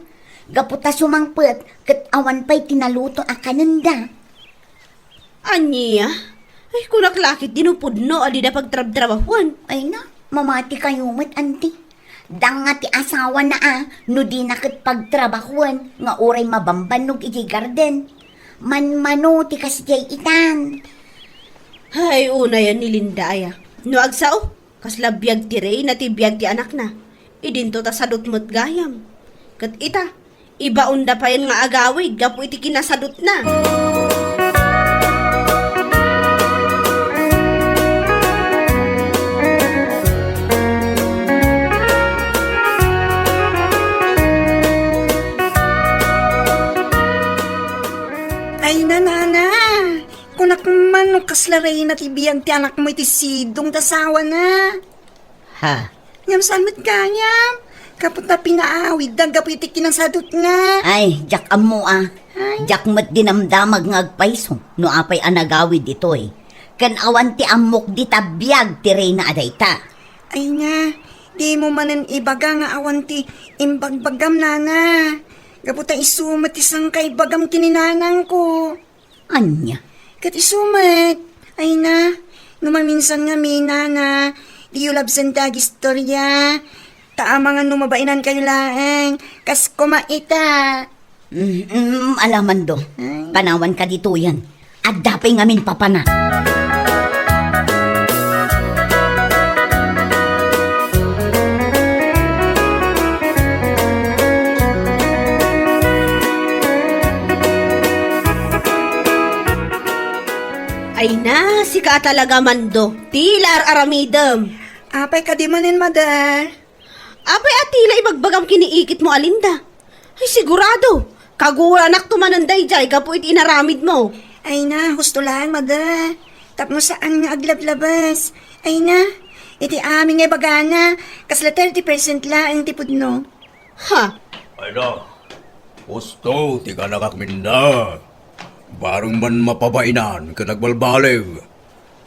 Gapu ta sumangpet ket awan pay ti naluto a kanenda. Ania? Ay, kunak la ketdi no pudno a dida pagtrabtrabahuan. Ay na, mamati kayo met, Anti. Danga ti asawana a no dina ket pagtrabahuan nga uray mabambannog idiay garden. Manmano ti kasdiay itan. Ay, unayan ni Linda aya. No agsao, kasla biag ti reyna ti biag ti anakna. Idinto ta sadut met gayam. Ket ita, ibaonda payen nga agawid gapu iti kinasadutna. Ay, nanana, kunak man no kasla reyna ti biag ti anakmo iti sidong ta asawana. Ha? Ngem saan met gayam? Gapu ta pinaawidda gapu iti kinasadutna. Ay, diak ammo a. Ay. Diak met dinamdamag nga agpayso no apay a nagawid ditoy. Ken awan ti ammok dita biag ti reyna a dayta. Ay na, dimo manen ibaga nga awan ti imbagbagam, nana. Gapu ta isu met ti sangkaibagam ken ni nanangko. Ania? Ket isu met. Ay na, no maminsan ngamin, nana, diyo labsen ti agistorya. Ta amangan no mabainankayo laeng, kas koma ita. Mm, mm, ala, Mando. Ay. Panawanka ditoyen. Adda pay ngamin papana. Ay na, sika a talaga, Mando. Tila ar-aramidem. Apay kadi manen, mada? Apay a tila ibagbagam ken ni ikitmo a Linda? Ay, sigurado! Kaguranakto manen daydiay gapu iti inaramidmo. Ay na, husto laeng, mada. Tapno saan nga aglablabas. Ay na, iti amin nga ibagana, kasla thirty percent laeng ti pudno. Ha? Ay na, husto ti kanakak, Linda. Bareng man mapabainan ket agbalbaliw.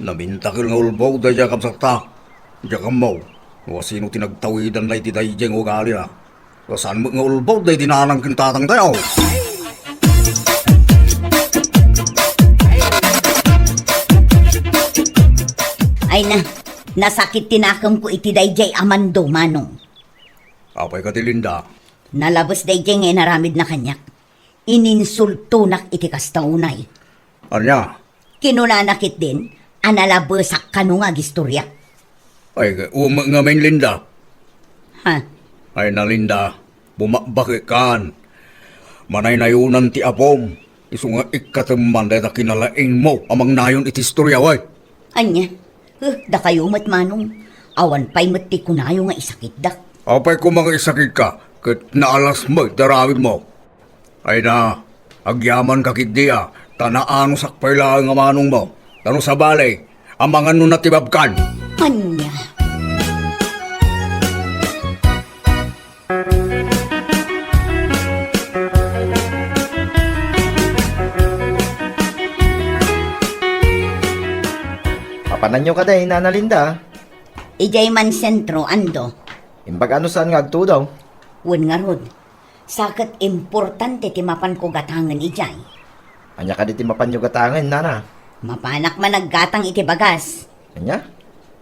Namintakel nga ulbod daydiay a kabsatta. Diak ammo no asino ti nagtawidanna iti daydiay nga ugalina. Ta saan met nga ulbod daydi nanang ken tatangtayo. Ay na, nasakit ti nakemko iti daydiay a Mando, Manong. Apay kadi, Linda? Nalabes daydiay nga inaramidna kaniak. Ininsultonak iti kasta unay. Ania? Kinunana ketdin a nalabesak kano nga agistorya. Ay, umek ngamin, Linda. Ha? Ay na, Linda, bumabakekkan. Manaynayonan ti apom. Isu nga ikkatem man dayta kinalaingmo a mangnayon iti istorya, wen. Ania? Huh, dakayo met, Manong. Awan pay met ti kunayo nga isakitdak. Apay koma nga isakidka, ket naalas met ti aramidmo. Ay na, agyamanka ketdi a, ta naanusak pay laeng a manongmo. Ta no sabali, amangan no natibabkan. Ania? Mapananyo kadi, Nana Linda? Idiay man sentro, Ando. Imbag no saan nga agtudo? Wen ngarud, sa ket importante ti mapanko gatangen idiay. Ania kadi ti mapanyo gatangen, Nana? Mapanak man aggatang iti bagas. Ania?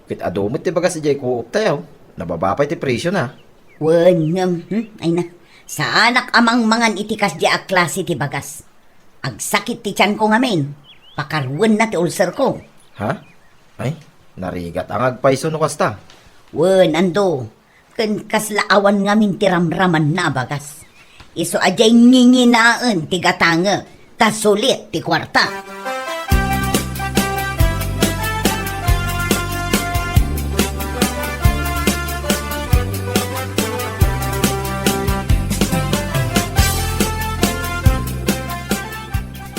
Ket adu met ti bagas idiay Co-op tayo. Nababa pay ti presiona. Wen, ngem, hmm, ay na. Saanak a mangmangan iti kasdi a klase ti bagas. Agsakit ti tianko ngamin. Pakaruenna ti ulcerko. Ha? Ay, narigat a nga agpayso no kasta. Wen, Ando. Ken kasla awan ngamin ti ramramanna a bagas. Isu a diay nginginaen ti gatange, ta sulit ti kuarta.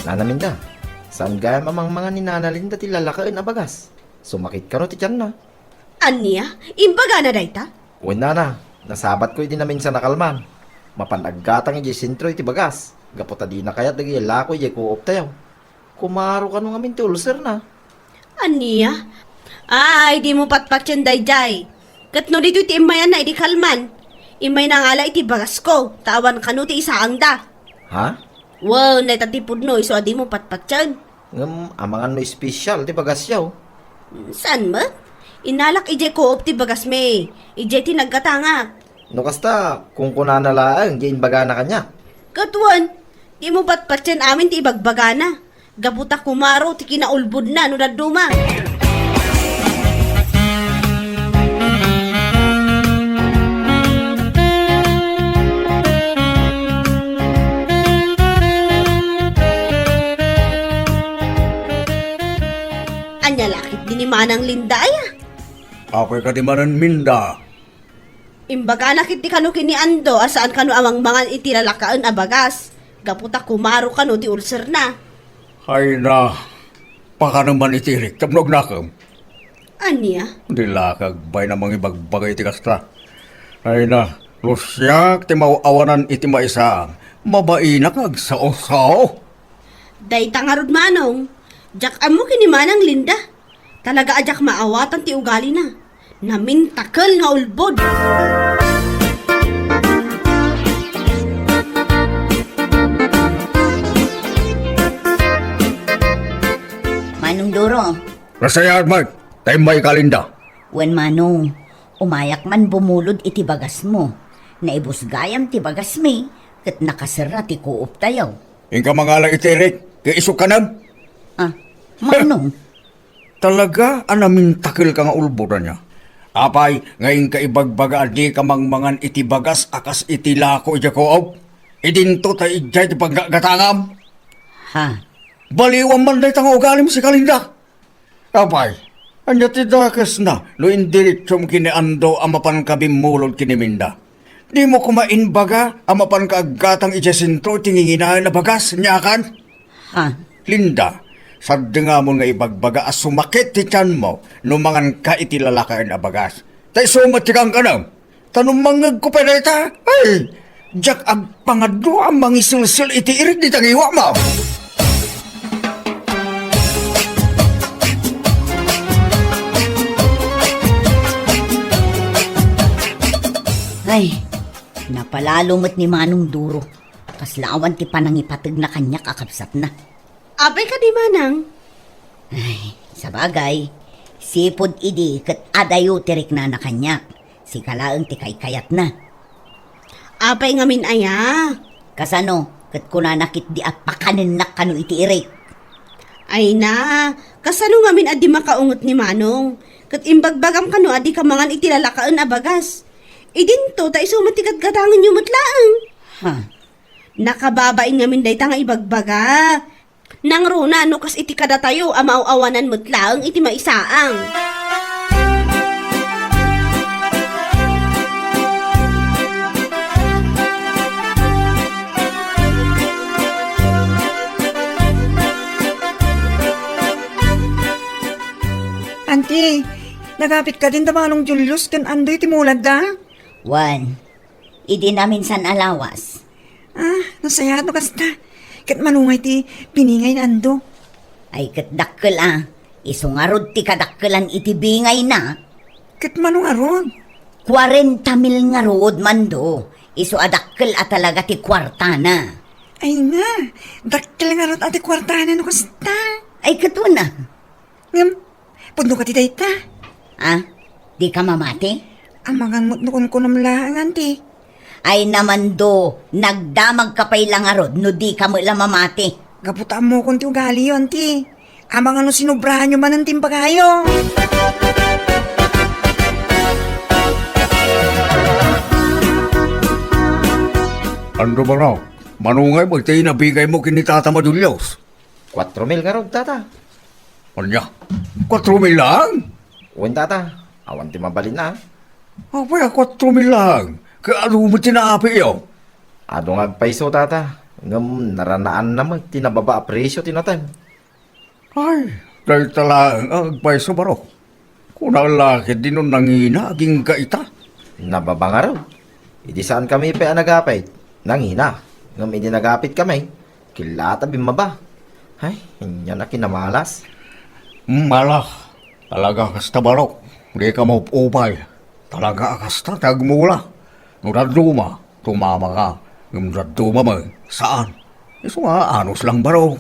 Nana Minda, saan gayam a mangmangan ni Nana Linda ti lalakaen a bagas? Sumakit kano ti tianna? Ania? Imbagana dayta? Wen, Nana, nasabatko idi naminsan a kalman. Mapan aggatang idiay sentro iti bagas, gapu ta dina kayat dagiti lako idiay Co-op tayo. Kumaro kano ngamin ti ulcerna. Ania? Ay, dimo patpatien daydiay. Ket no ditoy ti immayanna idi kalman, immayna nga ala iti bagasko, ta awan kano ti isaangda. Ha? Wen, dayta ti pudno isu a dimo patpatien. Ngem amangan no espesyal ti bagasyo? Saan met? Inalak idiay Co-op ti bagasmi. Idiay ti naggatangak. No kasta, kunkunana laeng ti imbagana kaniak. Ket wen, dimo patpatien amin ti ibagbagana. Gapu ta kumaro ti kinaulbodna no dadduma. Ania la ketdi ni Manang Linda aya? Apay kadi manen, Minda? Imbagana ketdi kano ken ni Ando a saan kano a mangmangan iti lalakaen a bagas, gapu ta kumaro kano ti ulcerna. Ay na, pakano man iti irik tapno agnakem? Ania? Di la ka agbain a mangibagbaga iti kasta. Ay na, no siak ti maaw-awanan iti maysa, mabainak nga agsao-sao. Dayta ngarud, Manong, diak ammo ken ni Manang Linda. Talaga a diak maawatan ti ugalina. Namintakel nga ulbod. Manong Duro. Nasayaat met, ta immay ka, Linda. Wen, Manong, umayak man bumulod iti bagasmo. Naibusgayam ti bagasmi, ket nakaserra ti kuoptayo. Inka mangala iti Eric, ket isu kanem. Ah, Manong. Talaga a namintakelka nga ulbod, ania? Apay nga inka ibagbaga a dika mangmangan iti bagas a kas iti lako idiay kuop? Idinto ta idiay ti paggatgatangam. Ha? Baliwam man dayta nga ugalim, sika, Linda. Apay, ania ti dakesna no indiretsom ken ni Ando a mapanka bimmulod ken ni Minda? Dimo koma imbaga a mapanka aggatang idiay sentro iti nginginaen a bagas, ania kan? Ha? Linda, saddengamon nga ibagbaga a sumakit ti tianmo no manganka iti lalakaen a bagas. Ta isu met ti kankanam. Ta no mangngegko pay dayta, ay, diak agpangadu a mangiselsil iti irik dita ngiwatmo. Ay, napalalo met ni Manong Duro. Kasla awan ti panangipategna kaniak a kabsatna. Apay kadi, Manang? Ay, sabagay, sipud idi ket adayo ti riknana kaniak, sika laeng ti kaykayatna. Apay ngamin aya? Kasano, ket kunana ketdi a pakanennak kano iti irik? Ay na, kasano ngamin a di makaunget ni Manong? Ket imbagbagam kano a dika mangan iti lalakaen a bagas. Idinto, ta isu met ti gatgatangenyo met laeng. Ha? Nakababain ngamin dayta nga ibagbaga. Nangruna no kas iti kadatayo a maaw-awanan met laeng iti maisaang. Auntie, nagapit kadin da Manong Julius ken Andoy ti muladda? Wen, idi naminsan a lawas. Ah, nasayaat no kasta. Ket manungay ti biningay ni Ando? Ay, ket dakkel a. Isu ngarud ti kadakkelan iti bingayna. Ket mano ngarud? Kuarenta mil ngarud, Mando. Isu a dakkel a talaga ti kuartana. Ay nga, dakkel ngarud a ti kuartana no kasta. Ay, ket wen a. Ngem, pudno ka ti dayta? Ah, dika mamati? Amangan met no kunkunam laeng, auntie. Ay na, Mando, nagdamagka pay la ngarud no dika met la mamati. Gapu ta ammokon ti ugaliyo, auntie. Amangan no sinobrahanyo manen ti imbagayo. Ando, Manong, manungay met ti inabigaymo ken ni Tatang Julius? Kuatro mil ngarud, tata. Ania? Kuatro mil laeng? Wen, tata. Awan ti mabalinna. Apay a kuatro mil laeng? Ket adu met ti naapiyo? Adu nga agpayso, tata. Ngem naranaanna met ti nababa a presio ti nateng. Ay, dayta laeng a agpayso, barok. Kuna la ketdi no nangina agingga ita? Nababa ngarud. Idi saankami pay a nagapit, nangina. Ngem idi nagapitkami, killata bimmaba. Ay, ania a kinamalas. Mala, talaga kasta, barok. Dika maupupay. Talaga a kasta ti agmula. No dadduma, tumama ka. Ngem no dadduma met, saan. Isu nga, anus lang, barok.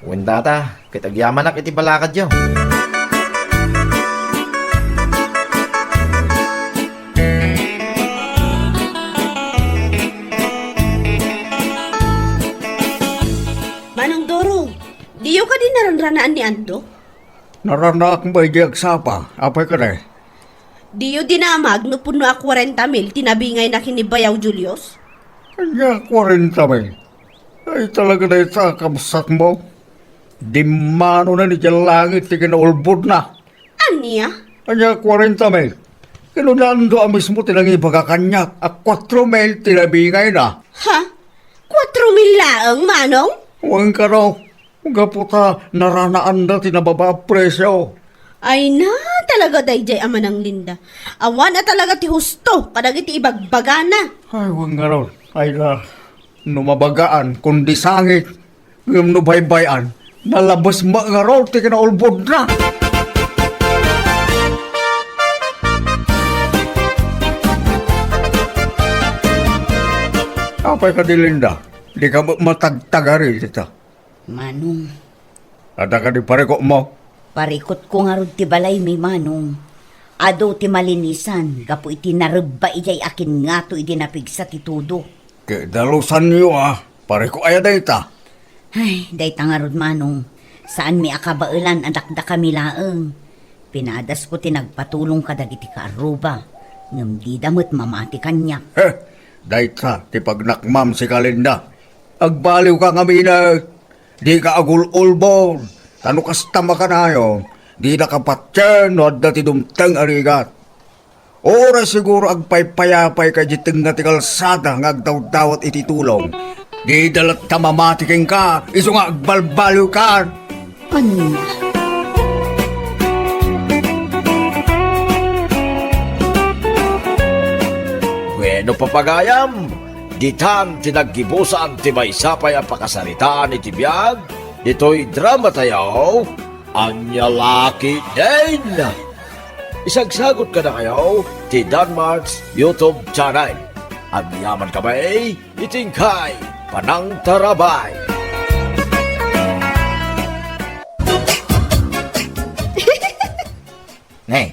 Wen, tata, ket agyamanak iti balakadyo. Manong Doro, diyo kadi naranranaan ni Ando? Naranaak met idi agsapa. Apay kadi? Diyo dinamag no pudno a kuarenta mil ti nabingayna ken ni Bayaw Julius? Ania kuarenta mil? Ay, talaga dayta a kabsatmo. Dimmanonen idiay langit ti kinaulbodna. Ania? Ania kuarenta mil? Kinuna ni Ando a mismo ti nangibaga kaniak a kuatro mil ti nabingayna. Ha? Kuatro mil laeng, Manong? Wen kano. Gapu ta naranaanda ti nababa a presio. Ay na, talaga daydiay a Manang Linda. Awan a talaga ti husto kadagiti ibagbagana. Ay, wen ngarud. Ay na, no mabagaan, kundi sangit. Ngem no baybay-an, nalabes met ngarud ti kinaulbodna. Apay kadi, Linda? Dika met matagtagari dita. Manong. Adda kadi parikutmo? Parikutko ngarud ti balaymi, Manong. Adu ti malinisan gapu iti narebba idiay akin ngato idi napigsa ti tudo. Ket dalusanyo a, parikut aya dayta? Ay, dayta ngarud, Manong. Saanmi a kabaelan a dakdakami laeng. Pinadasko ti nagpatulong kadagiti kaarruba, ngem dida met mamati kaniak. He, dayta ti pagnakmam, sika, Linda. Agbaliwka ngamin, dika agul-ulbod, ta no kasta makanayon, dida kapatien no adda ti dumteng a rigat. Uray siguro agpaypayapayka idiay tengnga ti kalsada nga agdawdawat iti tulong. Dida latta mamati kenka, isu nga agbalbaliwkan. Ania? Bueno, papagayam, ditan ti naggibusan ti maysa pay a pakasaritaan iti biag ditoy drama tayo, Ania La Ketdin. Isagsagot kadakayo ti Danmark's YouTube channel. Agyaman kami iti inkay panangtarabay. Ne,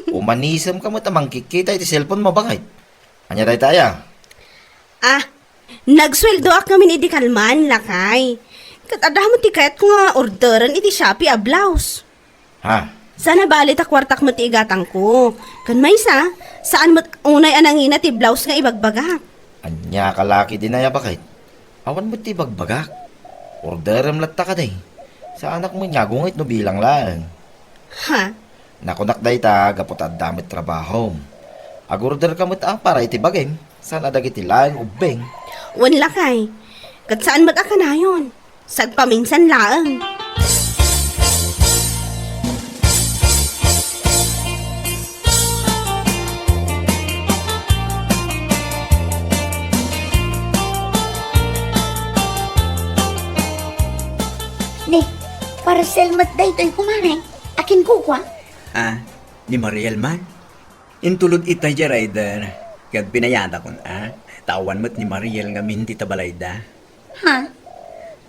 umanisem ka met a mangkikkita iti cellphone mo, baket. Ania dayta aya? Ah, nagsueldoak ngamin idi kalman, lakay. Ket adda met ti kayatko nga orderen iti Shopee a blouse. Ha? Saan a bali ta kuartak met ti igatangko. Ken maysa, saan met unay a nangina ti blouse nga ibagbagak. Ania ka La Ketdin aya, baket? Awan met ti ibagbagak. Orderem latta kadi. Saanak met nga agungit no bilang laeng. Ha? Nakunak dayta gapu ta adda met trabahom. Agorder ka met a para iti bagim, saan a dagiti laeng ubbing. Wen, lakay. Ket saan met a kanayon. Sagpaminsan laeng. Ni, parcel met daytoy, kumare. Akin kukua? Ah, ni Mariel man. Intulod itay diay rider, ket binayadak, a. Ta awan met ni Mariel ngamin dita balayda. Ha?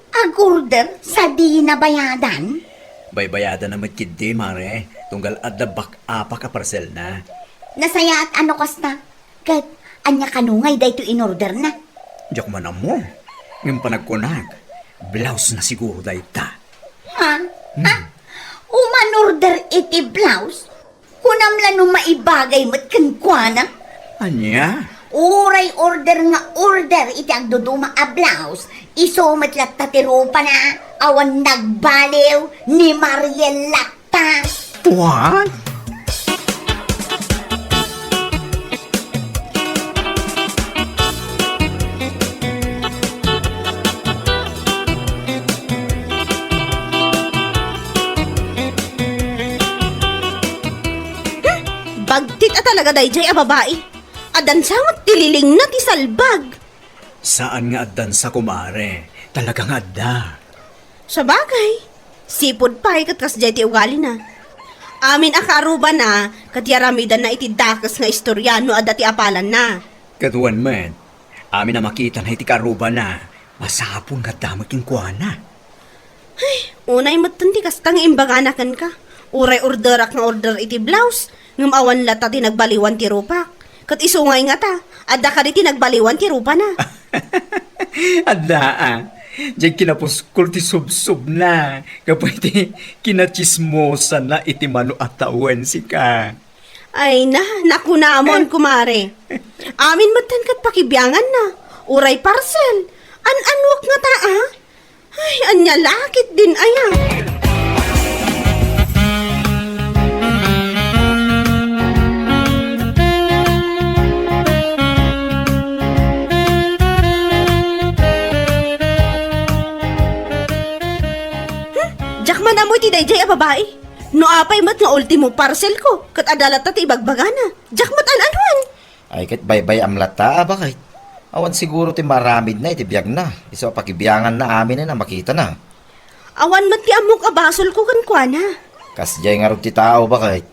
Agorder sadina bayadan? Baybayadana met ketdi, mare, tunggal adda back-upak a parcelna. Nasayaat a no kasta. Ket ania kano ngay daytoy inorderna? Diak man ammo. Ngem panagkunak, blouse na siguro dayta. Ha? Hmm. Ah? Umanorder iti blouse? Kunam la no maibagay met kenkuana? Ania? Uray order nga order iti agduduma a blouse, isu met latta ti rupana, awan nagbaliw ni Mariel latta. What? Hmm, bagtit a talaga daydiay a babai. Adansa met ti lilingna ti salbag. Saan nga addansa, kumare. Talaga nga adda. Sabagay, sipud pay ket kasdiay ti ugalina. Amin a kaarrubana ket yaramidanna iti dakes nga istorya no adda ti apalanna. Ket wen met, amin a makitana iti kaarrubana, masapul nga adda met kenkuana. Ay, unay metten ti kasta nga imbagana kenka. Uray orderak nga order iti blouse, ngem awan latta ti nagbaliwan ti rupak. Ket isu ngay ngata, adda kadi ti nagbaliwan ti rupana. Adda, a. Diay kinapuskol ti subsubna, gapu iti kinatsismosana iti mano a tawen, sika. Ay na, nakunamon, kumare. Amin metten ket pakibianganna. Uray parcel. An-anuak ngata, a? Ay, ania la ketdin aya? Hmm? Diak man ammo iti daydiay a babai. No apay met nga ultimo parcelko, ket adda latta ti ibagbagana. Diak met an-anuan. Ay, ket baybay-am latta a, baket. Awan siguro ti maaramidna iti biagna, isu a pakibianganna aminen a makitana. Awan met ti ammok a basolko kenkuana. Kasdiay ngarud ti tao, baket.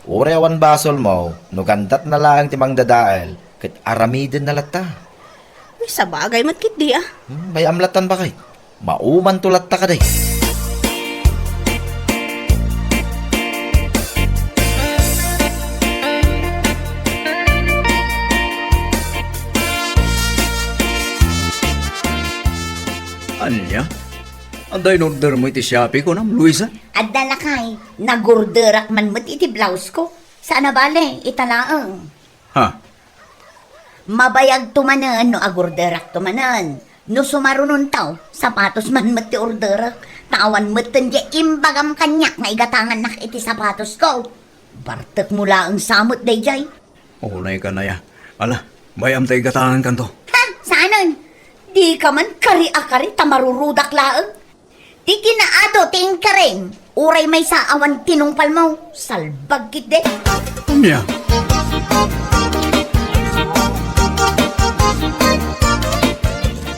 Uray awan basolmo, no gandatna laeng ti mangdadael, ket aramidenna latta. Sabagay met ketdi, a. Hmm, bay-am lattan, baket. Maumanto latta kadi. Ania? Adda in-ordermo iti Shopee, kunam, Luisa? Adda, lakay. Nag-orderak man met iti blouse ko. Saan a bale, ita laeng. Ha? Mabayagto manen no agorderakto manen. No sumarunonto, sapatos man met ti orderek. Ta awan metten diay imbagam kaniak nga igatangannak iti sapatosko. Bartekmo laeng sa met daydiay. Unay ka, Naya. Ala, bay-am ta igatangankanto. Ha? Saanen? Dika man kari a kari ta marurudak laeng. Ti kinaado ti inkarim, uray maysa awan tinungpalmo, salbag ketdi. Ania?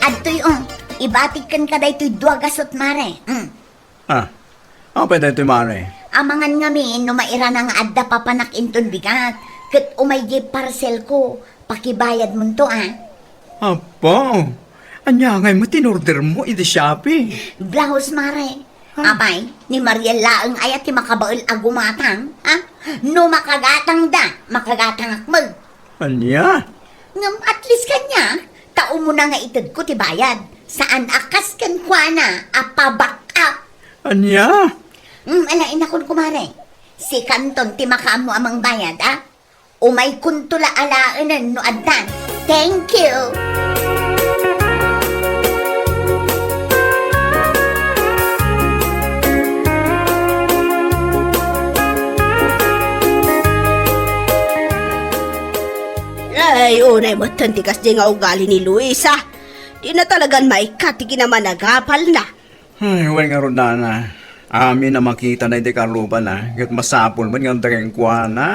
Adtoy, o, ibatik kenka daytoy dua gasut, mare. Mm. Ah, apay daytoy, mare? Amangan ngamin no mairana nga adda papanak inton bigat, ket umay diay parcelko, pakibayadmonto, a. Apo, ania ngay met ti in-ordermo iti Shopee? Blouse, mare. Ah. Apay, ni Mariel laeng aya ti makabael a gumatang, a? No makagatangda, makagatangak met. Ania? Ngem at least kaniak, ta umuna nga itedko ti bayad. Saan a kas kenkuana a pa-back up. Ania? Mm, ala, inakon, kumare. Sikanton ti makaammo a mangbayad, a? Umaykonto la alaenen no addan. Thank you! Ay, unay metten ti kasdiay nga ugali ni Luisa. Dina talagan maikkat ti kinamanagapalna. Ay, wen ngarud, nana. Amin a makitana iti karrubana, ket masapul met nga adda kenkuana.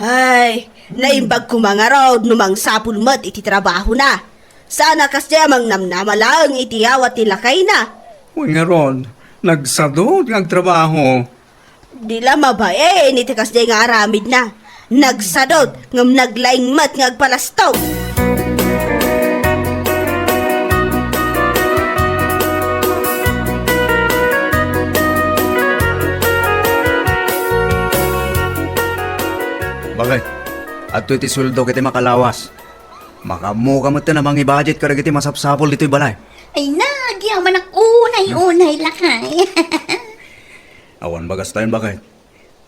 Ay, naimbag koma ngarud no mangsapul met iti trabahona. Saan a kasdiay a mangnamnama laeng iti awat ti lakayna. Wen ngarud, nagsadut nga agtrabaho. Di la mabain iti kasdiay nga aramidna. Nagsadut ngem naglaing met nga agpalastog. Baket, adtoy ti sueldo ket ti makalawas. Makaammoka metten a mangibudget kadagiti masapsapul ditoy balay. Ay, nagyamanak unay-unay, lakay. Awan bagas tayon, baket.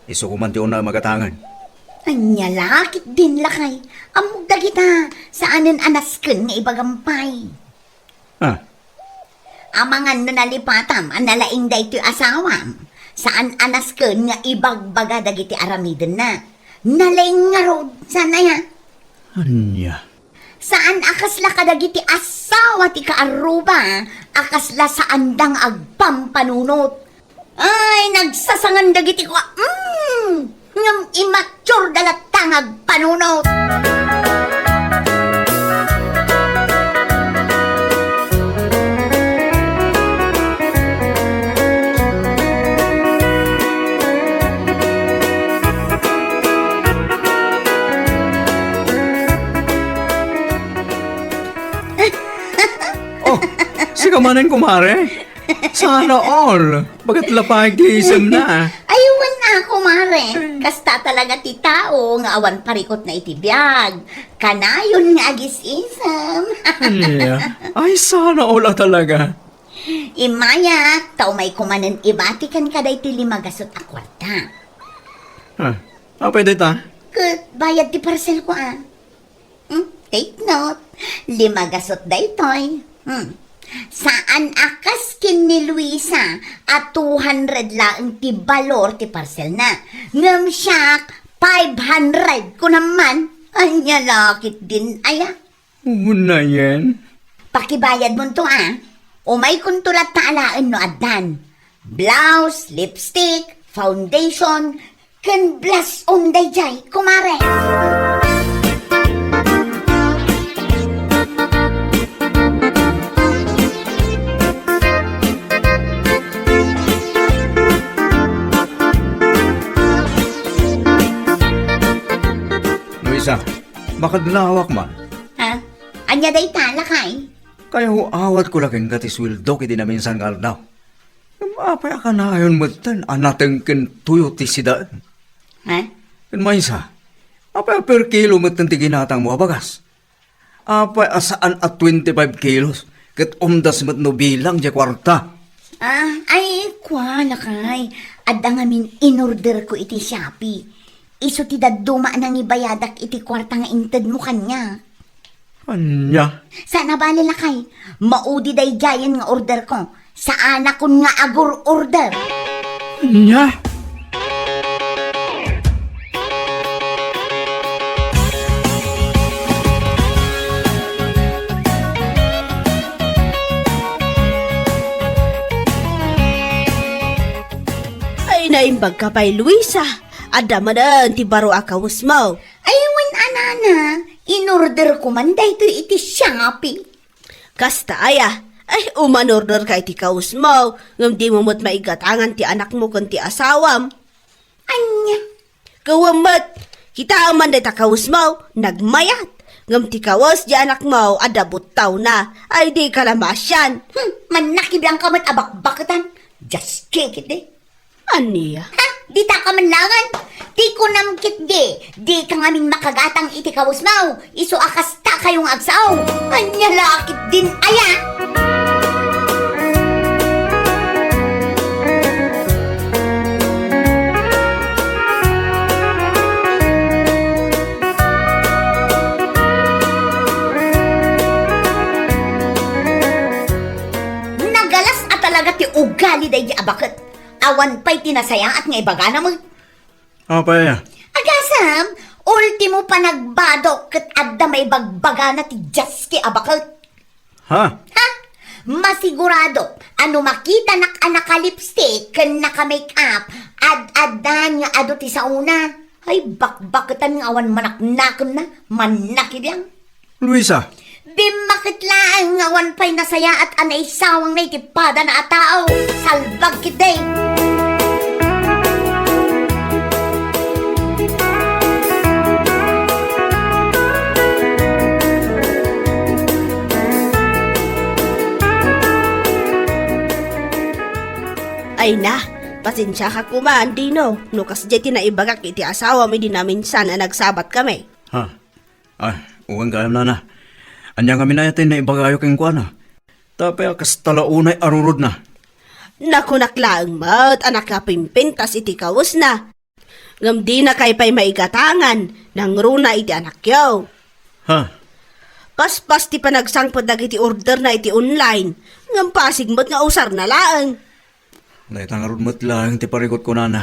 Isu koma ti unay a magatangen. Ania la ketdin, lakay? Ammok dagita, saanen a nasken nga ibagam pay. Ah. Amangan no nalipatam a nalaing daytoy asawam, saan a nasken nga ibagbaga dagiti aramidenna. Nalaing ngarud, saan aya? Ania? Saan a kasla kadagiti asawa ti kaarruba a kasla saanda nga agpampanunot. Ay, nagsasangan dagiti kua, mm, ngem immature da latta nga agpanunot. Oh, sika manen, kumare? Sana all. Baket lapay ti isemna. Ay, wen a, kumare. Kasta talaga ti tao nga awan parikutna iti biag. Kanayon nga agis-isem. Ania? Ay, sana all a talaga. Immayak, ta umayko manen ibatikan kadaytoy lima gasut a kuarta. Ah, apay dayta? Ket bayad ti parcelko, a. Hmm, take note. Lima gasut daytoy. Hmm. Saan a kas ken ni Luisa a two hundred laeng ti balor ti parcelna. Ngem siak, five hundred, kunam man. Ania la ketdin aya? Unayen. Pakibayadmonto, a. Umaykonto latta alaen no addan. Blouse, lipstick, foundation, ken blush on daydiay, kumare. Luisa, makadlawak man. Ha? Ania dayta, lakay? Kayawawatko la kenka ti sueldok iti naminsan nga aldaw. Ngem apay a kanayon metten a natengken toyo ti sidaen? Ha? Ken maysa, apay a per kilo metten ti ginatangmo a bagas? Apay a saan a twenty-five kilos ket umdas met no bilang diay kuarta? Ah, ay, kua, lakay. Adda ngamin inorderko iti Shopee. Isu ti dadduma a nangibayadak iti kuarta nga intedmo kaniak. Ania? Saan a bale, lakay. Maudi daydiayen nga orderko. Saanakon nga agur-order. Ania? Ay, naimbagka pay, Luisa. Adda manen ti baro a kawesmo. Ay, wen a, nana, inorderko man daytoy iti Shopee. Kasta aya? Ay, umanorderka iti kawesmo, ngem dimo met maigatangan ti anakmo ken ti asawam. Ania? Ket wen met, kitaem man dayta kawesmo, nagmayat. Ngem ti kawes diay anakmo, adda buttawna. Ay, dika la maasian. Hmm, mannakibiangka met a bakbaketan. Just check it, eh. Ania? Ha? Ditaka man laengen? Ti kunam ketdi, dika ngamin makagatang iti kawesmo, isu a kastakayo nga agsao. Ania la ketdin aya? Nagalas a talaga ti ugali daydi a baket. Awan pay ti nasayaat nga ibagana met. Apay? Agasem, ultimo panagbado ket adda maibagbagana ti jaski a baket. Ha? Ha? Masigurado a no makitanak a naka-lipstick ken naka-makeup, ad-addan nga adu ti saona. Ay, bakbaketan nga awan manaknakemna, mannakibiang. Luisa. Dimmakket laeng nga awan pay nasayaat a naisawangna iti padana a tao. Salbag ketdi. Ay na, pasensiaka koma, Dino, no kasdiay ti naibagak iti asawam idi naminsan a nagsabatkami. Ha? Ah, wen gayam, nana. Ania ngamin aya ti naibagayo kenkuana? Apay a kasta la unay a rurudna? Nakunak laeng met a nakapimpintas iti kawesna. Ngem dinakay pay maigatangan, nangruna iti anakyo. Ha? Paspas ti panagsangpet dagiti orderna iti online, ngem pasig met nga usarna laeng. Dayta ngarud met laeng ti parikutko, nana.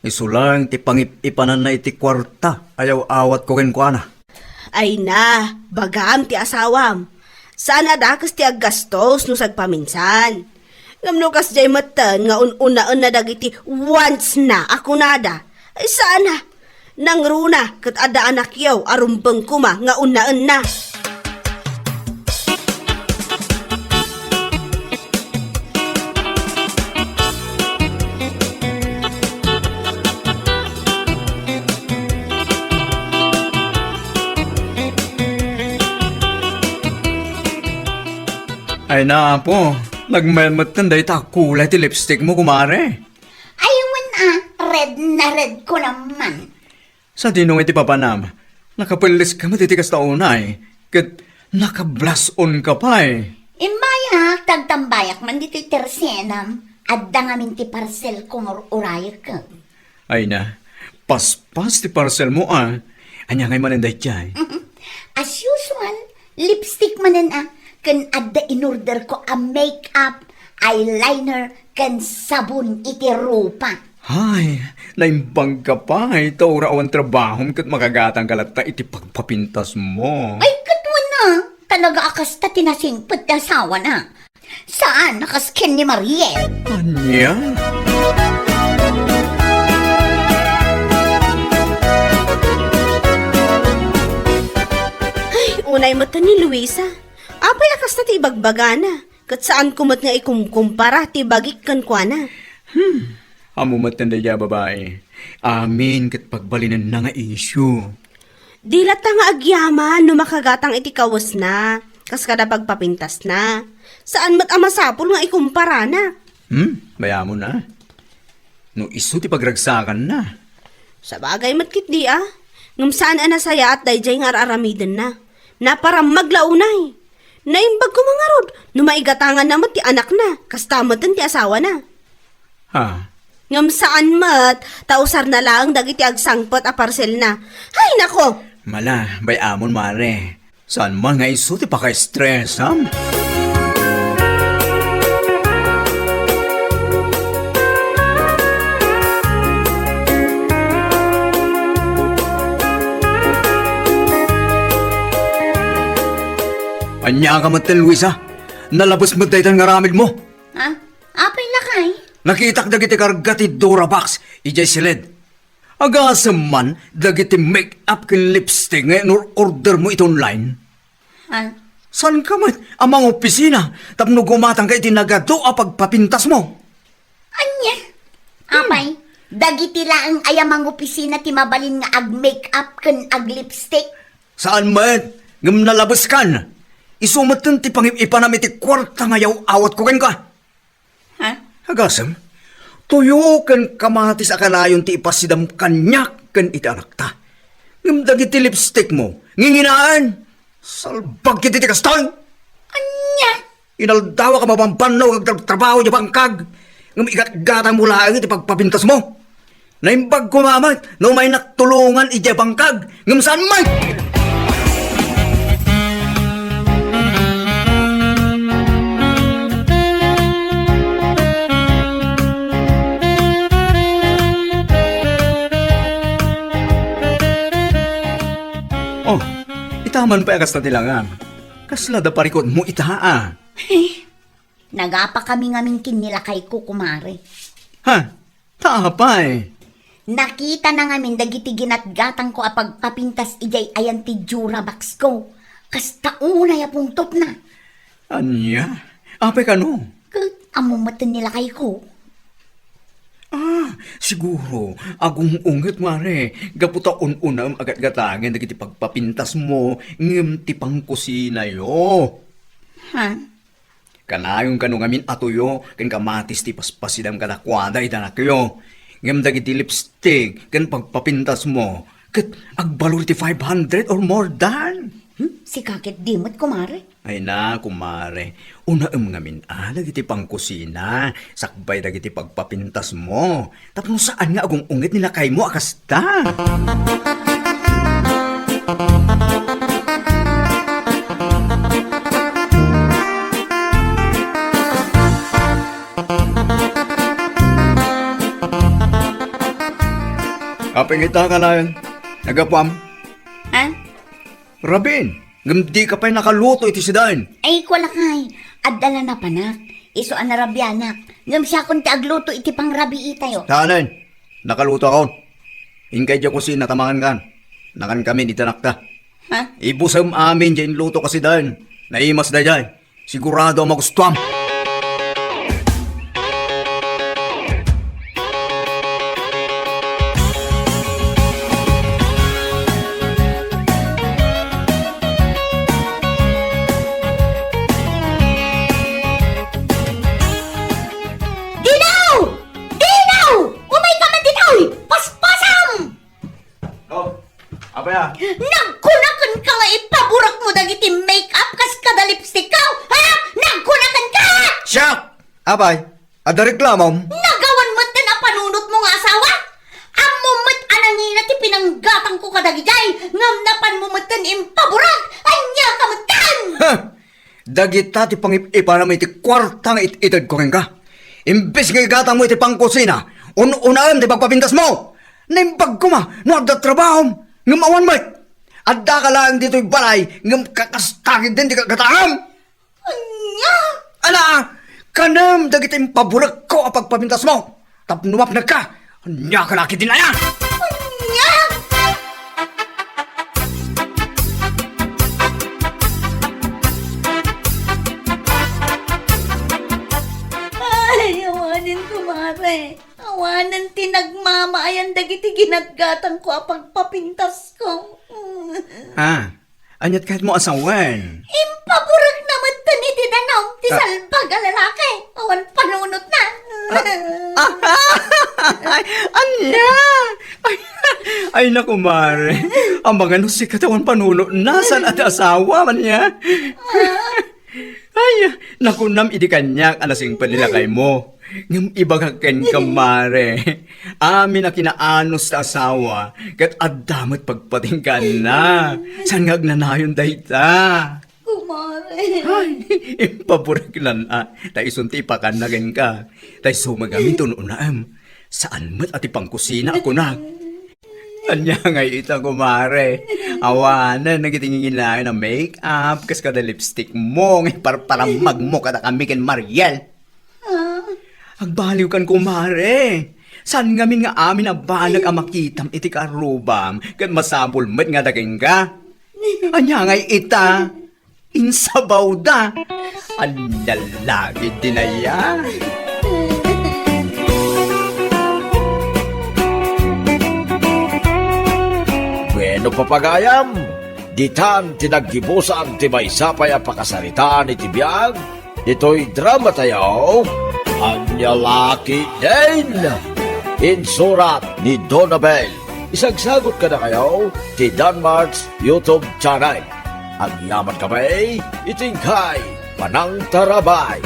Isu laeng ti pangip-ipananna iti kuarta a yaw-awatko kenkuana. Ay na, bagam ti asawam. Saan a dakes ti aggastos no sagpaminsan. Ngem no kasdiay metten nga un-unaenna dagiti wants na a kunada, ay saan a. Nangruna ket adda anakyo a rumbeng koma nga unnaenna. Ay na, apo, nagmayan metten dayta a kulay ti lipstick mo, kumare. Ay, wen a, red na red ko naman. Sadino nga iti papanam? Nakapelleska met iti kasta unay, ket nakablush on ka pay. Immayak, tagtambayak man ditoy tersenam. Adda ngamin ti parcel ko nga ur-urayek. Ay na, paspas ti parcel mo, a. Ania ngay manen daydiay? Mhm. As usual, lipstick manen, a. Ken adda inorder ko a makeup, eyeliner, ken sabon iti rupa. Hay, naimbangka pay, ta uray awan trabahom ket makagatangka latta iti pagpapintas mo. Ay, ket wen a, talaga a kasta ti nasingpet ti asawana. Saan a kas ken ni Mariel? Ania? Ay, unay met ni Luisa. Apay a kasta ti ibagbagana? Ket saanko met nga ikumkumpara ti bagik kenkuana. Hmm. Ammo met daydiay a babai. Amin ket pagbalinenna nga isyu. Di latta nga agyaman no makagatang iti kawesna, kas kada pagpapintasna. Saan met a masapul nga ikumparana. Hmm, bay-amon a. No isu ti pagragsakanna. Sabagay met ketdi a. Ngem saan a nasayaat daydiay nga ar-aramidenna. Naparammag la unay. Naimbag koma ngarud no maigatanganna met ti anakna, kasta meten ti asawana. Ha? Ngem saan met, ta usarna laeng dagiti agsangpet a parselna. Hay nako! Mala, bay-amon, mare. Saan man nga isu ti paka-stress, ha? Ania ka met, Luisa? Nalabes met daytan nga aramidmo? Ha? Apay lakay? Nakitak dagiti karga ti Durabox idiay siled. Agasem man dagiti make-up ken lipstick nga inor-ordermo iti online. Ha? Saanka met a mangopisina tapno gumatangka iti nagadu a pagpapintasmo? Ania? Hmm. Apay, dagiti laeng aya mangopisina ti mabalin nga ag-make-up ken ag-lipstick? Saan met, ngem nalabeskan. Isu metten ti pangib-ipanam iti kuarta nga yaw-awatko kenka. Ha? Agasem, tuyo ken kamatis a kanayon ti ipasidam kaniak ken iti anakta. Ngem dagiti lipstickmo, nginginaen. Salbag ketdi ti kastoy! Ania? Inaldawak a mabambannog nga agtrabaho idiay bangkag, ngem igatgatangmo laeng iti pagpapintasmo. Naimbag koma met no umaynak tulongan idiay bangkag, ngem saan met! Oh, ita man pay a kasta ti langan. Kasla da parikutmo ita a. Nagapakami ngamin ken ni lakayko, kumare. Ha? Ta apay? Nakitana ngamin dagiti ginatgatangko a pagpapintas idiay ayan ti Duraboxko. Kasta unay a pungtotna. Ania? Apay kano? Ket ammo metten ni lakayko. Ah, siguro, agung-unget, mare, gapu ta un-unaem a gatgatangen dagiti pagpapintasmo ngem ti pangkusinayo. Ha? Kanayon kano ngamin a tuyo ken kamatis ti paspasidam kadakuada iti anakyo. Ngem dagiti lipstick ken pagpapintasmo, ket agbalor iti five hundred or more than. Hmm? Sika ketdi met, kumare? Ay na, kumare. Unaem ngamin a dagiti pangkusina, sakbay dagiti pagpapintasmo. Tapno saan nga agung-unget ni lakaymo a kasta. Apay nga ita kanayon? Nagapuam? Ha? Rabiin, ngem dika pay nakaluto iti sidaen. Ay, kua lakay. Adda la napanak. Isu a narabianak. Ngem siakon ti agluto iti pangrabiitayo. Saanen? Nakalutoakon. Inka idiay kusina ta mangankan. Nangankamin iti anakta. Ha? Ibusem amin diay inlutok a sidaen. Naimas daydiay. Sigurado a magustuam. Dinaw! Dinaw! Umayka man ditoy! Paspasam! Oh, apay a? Nagkunakenka nga ipaburekmo dagiti make-up kas kada lipstickko, ha? Nagkunakenka! Siak! Apay, adda reklamom? Nagawan metten a panunotmo nga asawa? Ammom met a nangina ti pinanggatangko kadagidiay, ngem napanmo metten impaburek. Ania ka metten? Ha! Dagita ti pangip-ipanam iti kuarta nga it-itedko kenka. Imbes nga igatangmo iti pangkusina, un-unaem ti pagpapintasmo. Naimbag koma no adda trabahom, ngem awan met. Addaka laeng ditoy balay, ngem kakasta ketdin ti gagatangam. Ania? Ala, kanem dagiti impaburekko a pagpapintasmo. Tapno mapnekka, ania ka la ketdin aya? Ania? Ay, awanen, kumare. Awanen ti nagmamaayan iti ginatgatangko a pagpapintasko. Ah, aniat kayatmo a sawen? Impaburekna metten iti danum ti Ah. salbag a lalaki. Awan panunotna. Ah, ah, ay, ania? Ay, ay, naku, Mare. Amangan no sika ti awan panunotna, saan a ti asawa, ania? Ah. Ay, nakunam idi kaniak a nasingpet ni lakaymo. Ngem ibagak kenka, Mare. Amin a kinaanus ta asawa, ket adda met pagpatinggaanna. Saan nga agnanayon dayta? Kumare. Ay, impaburekna, ta isunto ipakanna kenka. Ta isu met ngamin ti un-unaem. Saan met a ti pangkusina a kunak. Ania ngay ita, kumare? Awanen dagiti nginginayon a make-up, kas kada lipstick mo, nga iparparamagmo kadakami ken Mariel. Ah. Agbaliwkan, kumare. Saan ngamin nga amin a banag a makitam iti karrubam, ket masapul met nga dakenka? Ania ngay ita? Insabawda. Ania la ketdin aya? Bueno, papagayam, ditan ti naggibusan ti maysa pay a pakasaritaan iti biag ditoy dramatayo, Ania la ketdin? Insurat ni Donabel. Isagsagut kadakayo ti Danmart's YouTube channel. Agyamankami iti inkay panangtarabay.